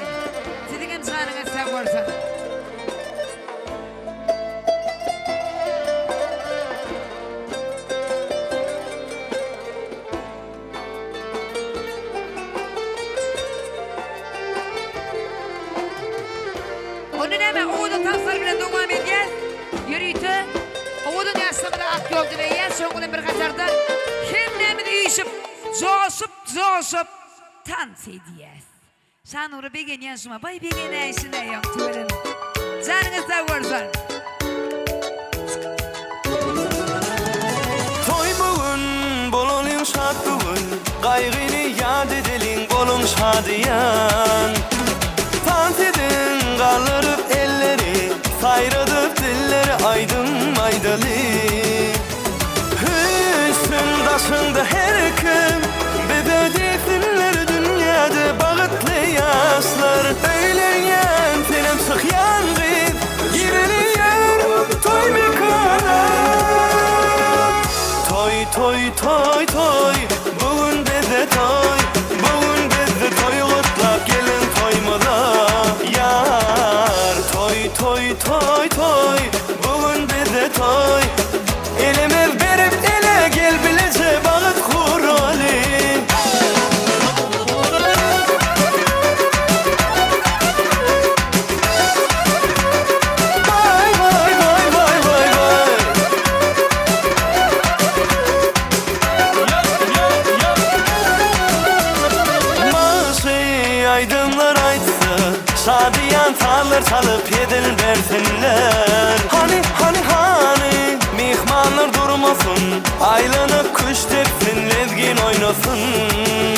[SPEAKER 4] siziňem janyňyz sag bolsun. Onda näme, owadan tanslar bilen dowam edýäs. Ýörite owadan ýaşlarymyza ak ýol dileýäs. Şonuň bilen bir hatarda hemmämiz üýşüp, joşup, joşup tans edýäs. Şanura begenýän şuňa. Baý begenäýşine ýok tüweleme. Janyňyz sag bolsun.
[SPEAKER 1] Gaýgyny ýat edeliň boluň şadyýan. Tans ediň galdyryp elleri, Saýradyp dilleri aýdym aýdaly. Hüýsün daşyňda her kim, Bize diýsinler dünýäde bagtly ýaşlar. Öýlenýän senem çykýan gyz, Gireli ýör toý mekana. Toý toý toý toý, bu gün bizde toý, Bu gün bizde toý gutlap geliň toýumyza ýar. Toý toý toý toý, bu gün bizde toý, Elimiz berip ele gel bileje bagt guraly. Waý waý waý waý waý waý. Bagşy aýdymlar aýtsa, şadyýan sazlar çalyp hezil bersinler. Hany, hany, hany, myhmanlar durmasyn, aýlanyp küşt depsin, lezgin oýnasyn.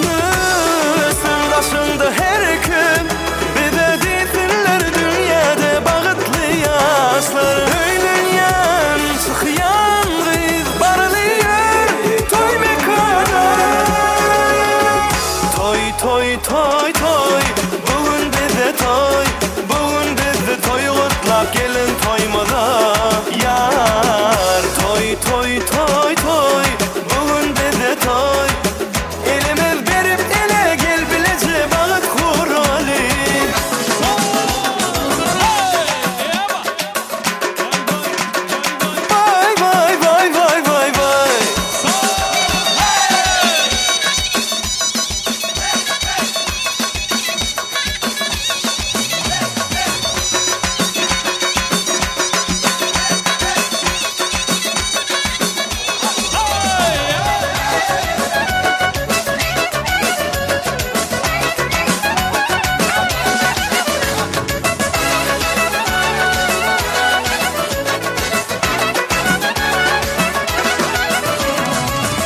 [SPEAKER 1] Gülsün daşyňda her kim, bize diýsinler dünýäde bagtly ýaşlar. Öýlenýän, çykýan gyz, barly ýör toý mekana. Toý, toý, toý, toý, bu gün bizde toý, bu gün bizde toý gutlap geliň toýumyza ýar. Toý, toý, toý, toý, bu gün bizde toý, Elimiz berip ele gel bileje bagt guraly. Waý waý waý waý waý waý.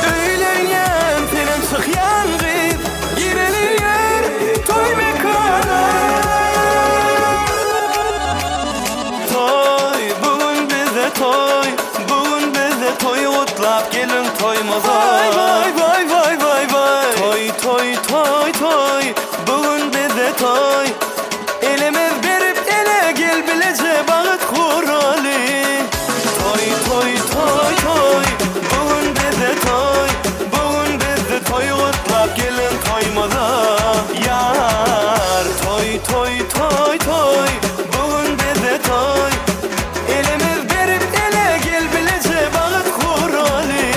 [SPEAKER 1] Öýlenýän senem çykýan gyz, Gireli ýör toý mekana. Toý, bu gün bizde toý, bu gün bizde toý gutlap geliň toýumyza. Waý waý waý waý waý waý. Toý toý toý toý, bu gün bizde toý. Elimiz berip ele gel bileje bagt guraly. Toý toý toý toý, bu gün bizde toý, bu gün bizde toý gutlap geliň toýumyza. Ýar toý toý toý toý, bu gün bizde toý. Elimiz berip ele gel bileje bagt guraly.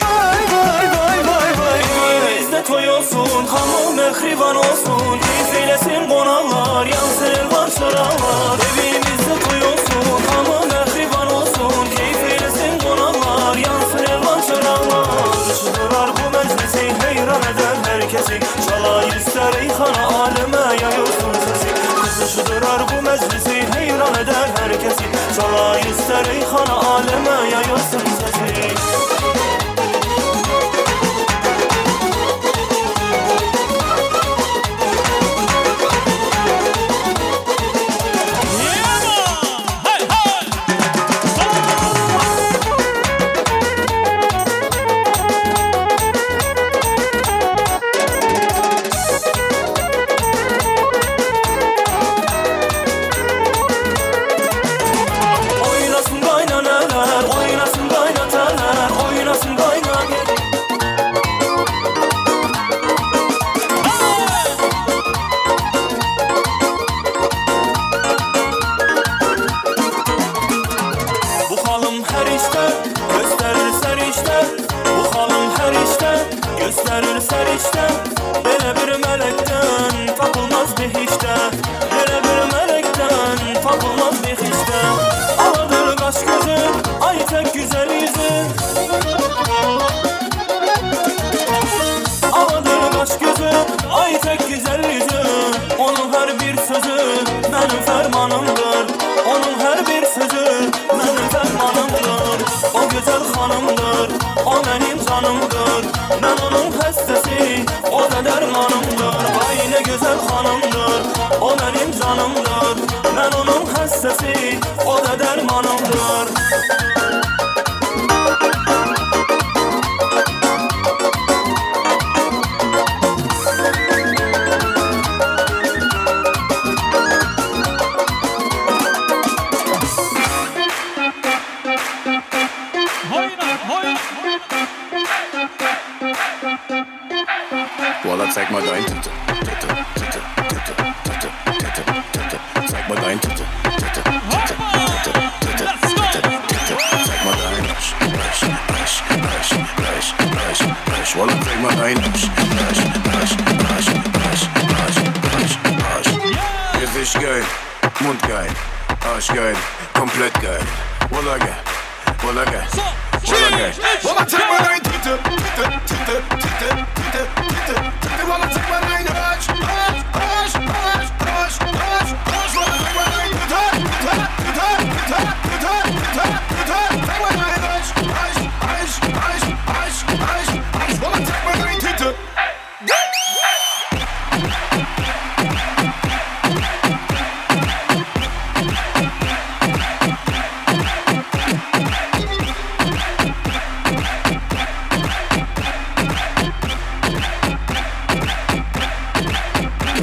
[SPEAKER 1] Waý waý waý waý waý. Evimizde toý olsun, hamam mähriban olsun, Keyif eylesin gonaklar, ýansyn elwan çyraglar. Evimizde toý olsun, hamam mähriban olsun, Keyif eylesin gonaklar, ýansyn elwan çyraglar. Gyzyşdyrar bu mejlisi, heýran eder herkesi, Çala ister eý hana aleme ýaýylsyn sesi. Gyzyşdyrar bu mejlisi, heýran eder herkesi, Çala ister eý hana aleme ýaýylsyn sesi. Oýnasyn gaýnaneler, oýnasyn gaýnatalar, oýnasyn gaýnane. Bu halym her işte gösterir serişte, Bu halym her işte gösterir serişte. Bele bir melekten tapılmaz behişte, Bele bir melekten tapılmaz behişte. Aladır kaş gözü, ay tek güzel yüzü. Aladır kaş gözü, ay tek güzel yüzü. Onun her bir sözü benim fermanımdır. Onun her bir sözü benim fermanımdır. O güzel hanımdır, o benim canımdır. Ben onun hastası. hassesi O da dermanımdır Vay ne güzel hanımdır O benim canımdır Ben onun hassesi O da dermanımdır
[SPEAKER 11] Walla, zeig mal dein Titte, Titte, Titte, Titte, Titte, Titte, Titte. Zeig mal dein Titte, Titte, Titte, Titte, Titte, Titte, Titte. Zeig mal dein Arsch, Arsch, Arsch, Arsch, Arsch, Arsch, Arsch. Walla, zeig mal dein Arsch, Arsch, Arsch, Arsch, Arsch, Arsch, Arsch, Arsch. Gesicht geil, Mund geil, Arsch geil, komplett geil. Walla geil, walla geil, walla geil.
[SPEAKER 12] Walla, zeig mal dein Titte, Titte, Titte, Titte, Titte, Titte, Titte. Walla, zeig mal dein Arsch, Arsch, Arsch, Arsch, Arsch, Arsch, Arsch. Walla, zeig mal dein Titte, Titte, Titte, Titte, Titte, Titte, Titte. Zeig mal dein Arsch, Arsch, Arsch, Arsch, Arsch, Arsch, Arsch. Walla, zeig mal dein Titte.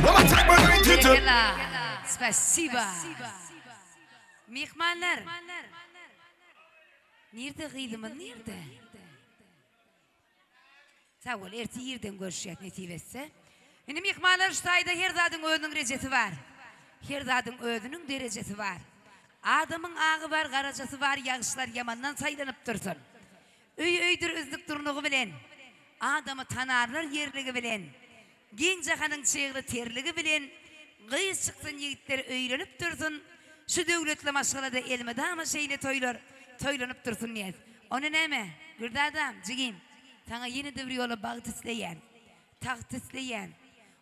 [SPEAKER 12] Walla, zeig mal dein Titte.
[SPEAKER 4] Spasiba. Mehmanlar. Nirde gyzymyz nirde? Sag bol, erte irden görüşýäs nesip etse. Indi myhmanlar şu taýda her zadyň özüniň rejesi bar. Her zadyň özüniň derejesi bar. Adamyň agy bar, garajasy bar, ýagşylar ýamandan saýlanyp dursun. Öý öýdür üznük durnugy bilen. Adamy tanarlar ýerligi bilen. Giň jahanyň çygly terligi bilen gyz çyksyn ýigitler öýlenip dursun. Şu döwletli maşgalada elmydama şeýle toýlar toýlanyp dursun diýýäs. Onda näme, Gürdadam, jigim, saňa ýene-de bir ýola bagt isleýän. Tagt isleýän.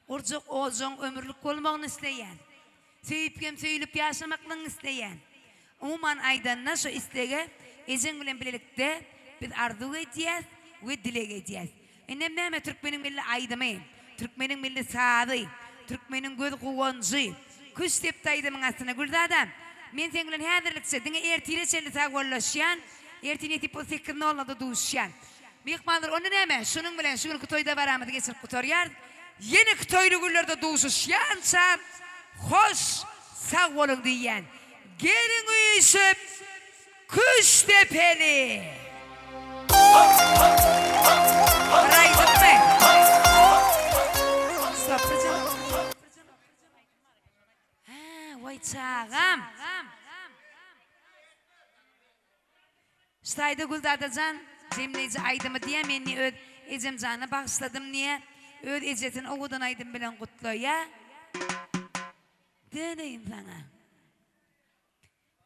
[SPEAKER 4] Gurjak ojagyň ömürlik bolmagyny isleýän. Söýüp hem söýülip ýaşamaklygyňy isleýän. Umuman aýdanda şu islege ejeň bilen bilelikde biz arzuw edýäs we dileg edýäs. Indem näme türkmeniň milli aýdymy, türkmeniň milli sazy, türkmeniň göz guwanjy, Küş depdi aýdymyň astyna Gülzada, men seň bilen häzirlikçe diňe ertire çenli sagbollaşýan, ertir nesip bolsa sekiz nol-nolda duşuşýan. Myhmanlar onda näme, şunuň bilen şu günki toý dabaramyzy geçirip gutarýarys. Ýeneki toýly günlerde duşuşýança hoş sag boluň diýýän. Geliň üýşüp küş depeli! Bir aýdymmy? Hä, waý çagam! Ştaýda Güldadajan jemleýji aýdymy diýä men ni öz ejemjana bagyşladym diýä öz ejesini owadan aýdym bilen gutlaýa döneýin saňa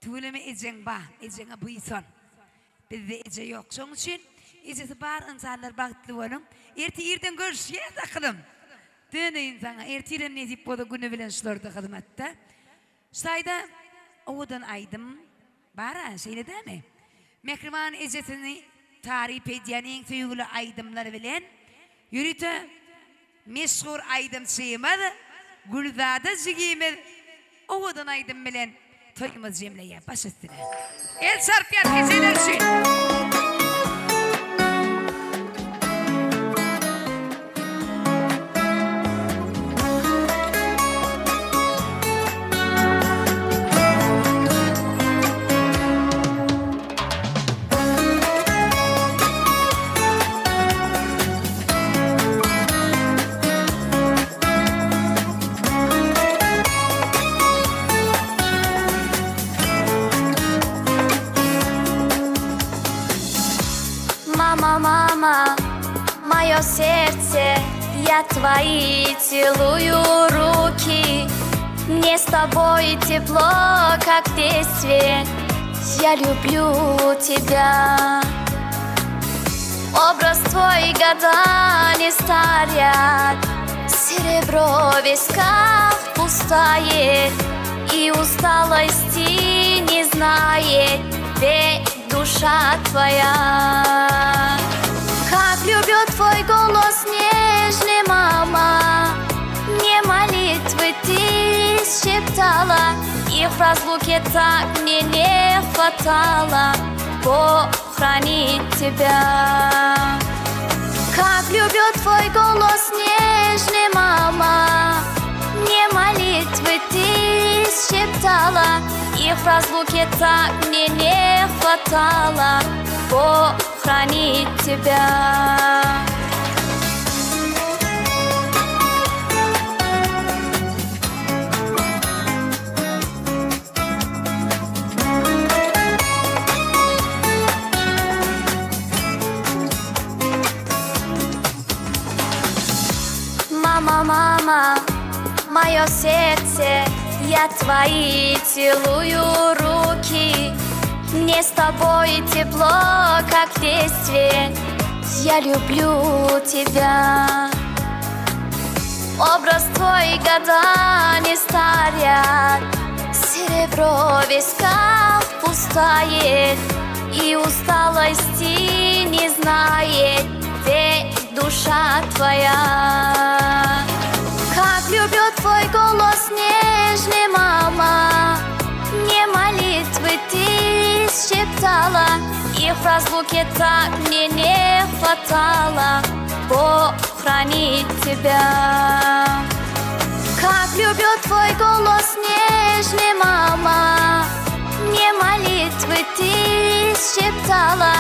[SPEAKER 4] tüweleme ejeň ba ejeňe buýsan bizde eje ýok şoň üçin ejesi bar ynsanlar bagtly boluň erte irden görüşýäs akylym döneýin saňa ertirem nesip bolsa güni bilen şularda hyzmatda Ştaýda owadan aýdym bar-a, şeýle dälmi? Mähriban ejesini taryp edýän iň söýgüli aýdymlary bilen ýörite meşhur aýdymçymyz Gülzada jigimiz owadan aýdym bilen toýumyzy jemleýär. Baş üstüne. El çarpýas ejeler üçin.
[SPEAKER 13] Мама, мама, мое сердце, я твои целую руки. Мне с тобой тепло, как в детстве, я люблю тебя. Образ твой года не старят, серебро в висках пустает, и усталости не знает ведь душа твоя. Как люблю твой голос нежный, разлуке так мне не хватало Бог хранит тебя. Как люблю твой голос нежный, мама, Мне молитвы ты шептала, Их в разлуке так мне не хватало. Бог хранит тебя. Мама, мама, мое сердце, я твои целую руки. Мне с тобой тепло, как в детстве, я люблю тебя. Образ твой года не старят, Серебро в висках пустает, И усталости не знает Ведь душа твоя. Как люблю твой голос нежный, мама, Мне молитвы ты шептала, Их в разлуке так мне не хватало. Бог хранит тебя. Как люблю твой голос нежный, мама, Мне молитвы ты шептала,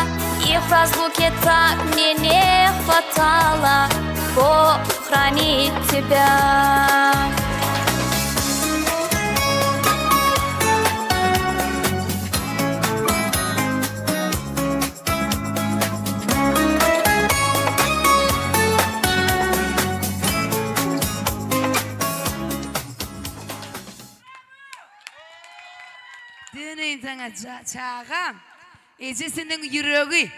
[SPEAKER 13] Их в разлуке так мне не хватало. Бог хранит тебя.
[SPEAKER 4] Döneýin saňa çagam. Ejesiniň ýüregi,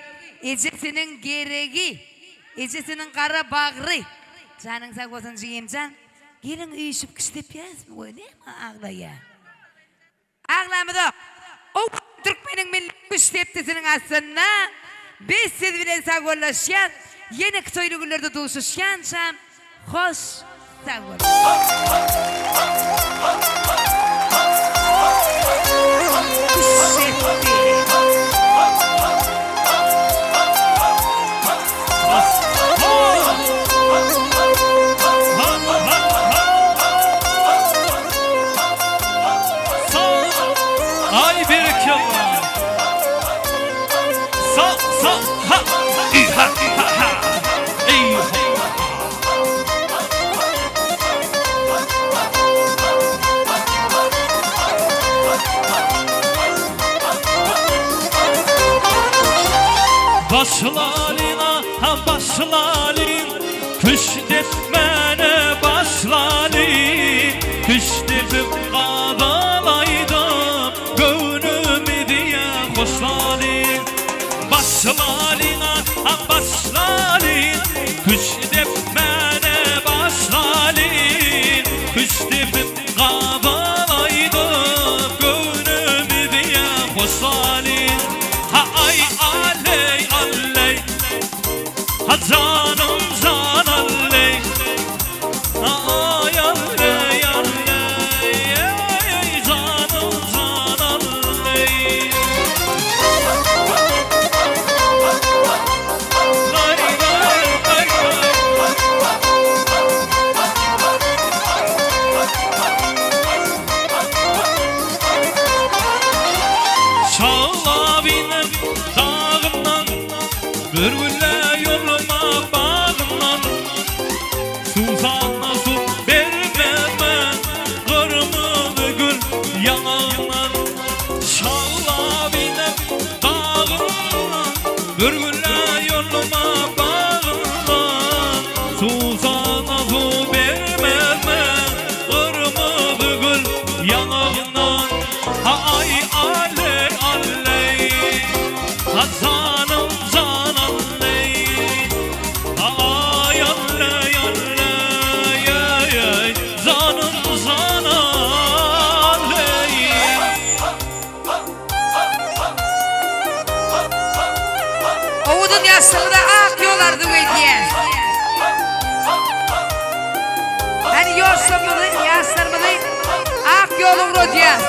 [SPEAKER 4] ejesiniň geregi, ejesiniň gara bagry. Janyň sag bolsun jigimjan. Gelin üýşüp kişdepýäsmi we näme aglaýa? Aglamyzok. O türkmeniň milli küştdepdisiniň astynda biz siz bilen sagbollaşýas. Ýeneki toýly günlerde duşuşýança hoş sag boluň. Küştdepdi.
[SPEAKER 27] Ay berekella. Sa sa ha i ha ha ha. Ey ha. Başlalin ha başlalin Küşdetmäne başlalin Küşdepip gazalaýdym Göwnümi diýe hoşlalin Başlalin ha başlalin Küşdepmäne başlalin Küşdepip gazalaýdym Göwnümi diýe hoşlalin Ha aý aleý aleý Ha janym jan aleý Aý aleý aleý Eý janym jan aleý Lay lay lay lay. Şalabinem dagyndan Bir gülle ýoluma bagyndan Suwsana suw bermezmen Gyrmyzy gül ýaňagyndan Şalabinem dagyndan Bir gülle ýoluma bagyndan Suwsana suw bermezmen Gyrmyzy gül ýaňagyndan Aý aleý aleý Ha janym jan aleý Aý aleý aleý Eý janym jan aleý.
[SPEAKER 4] Owadan ýaşlygyda ak ýol arzuw edýän. Hany ýoşlarymyzy, ýaşlarymyzy ak ýola ugradýas.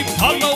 [SPEAKER 27] Palaw.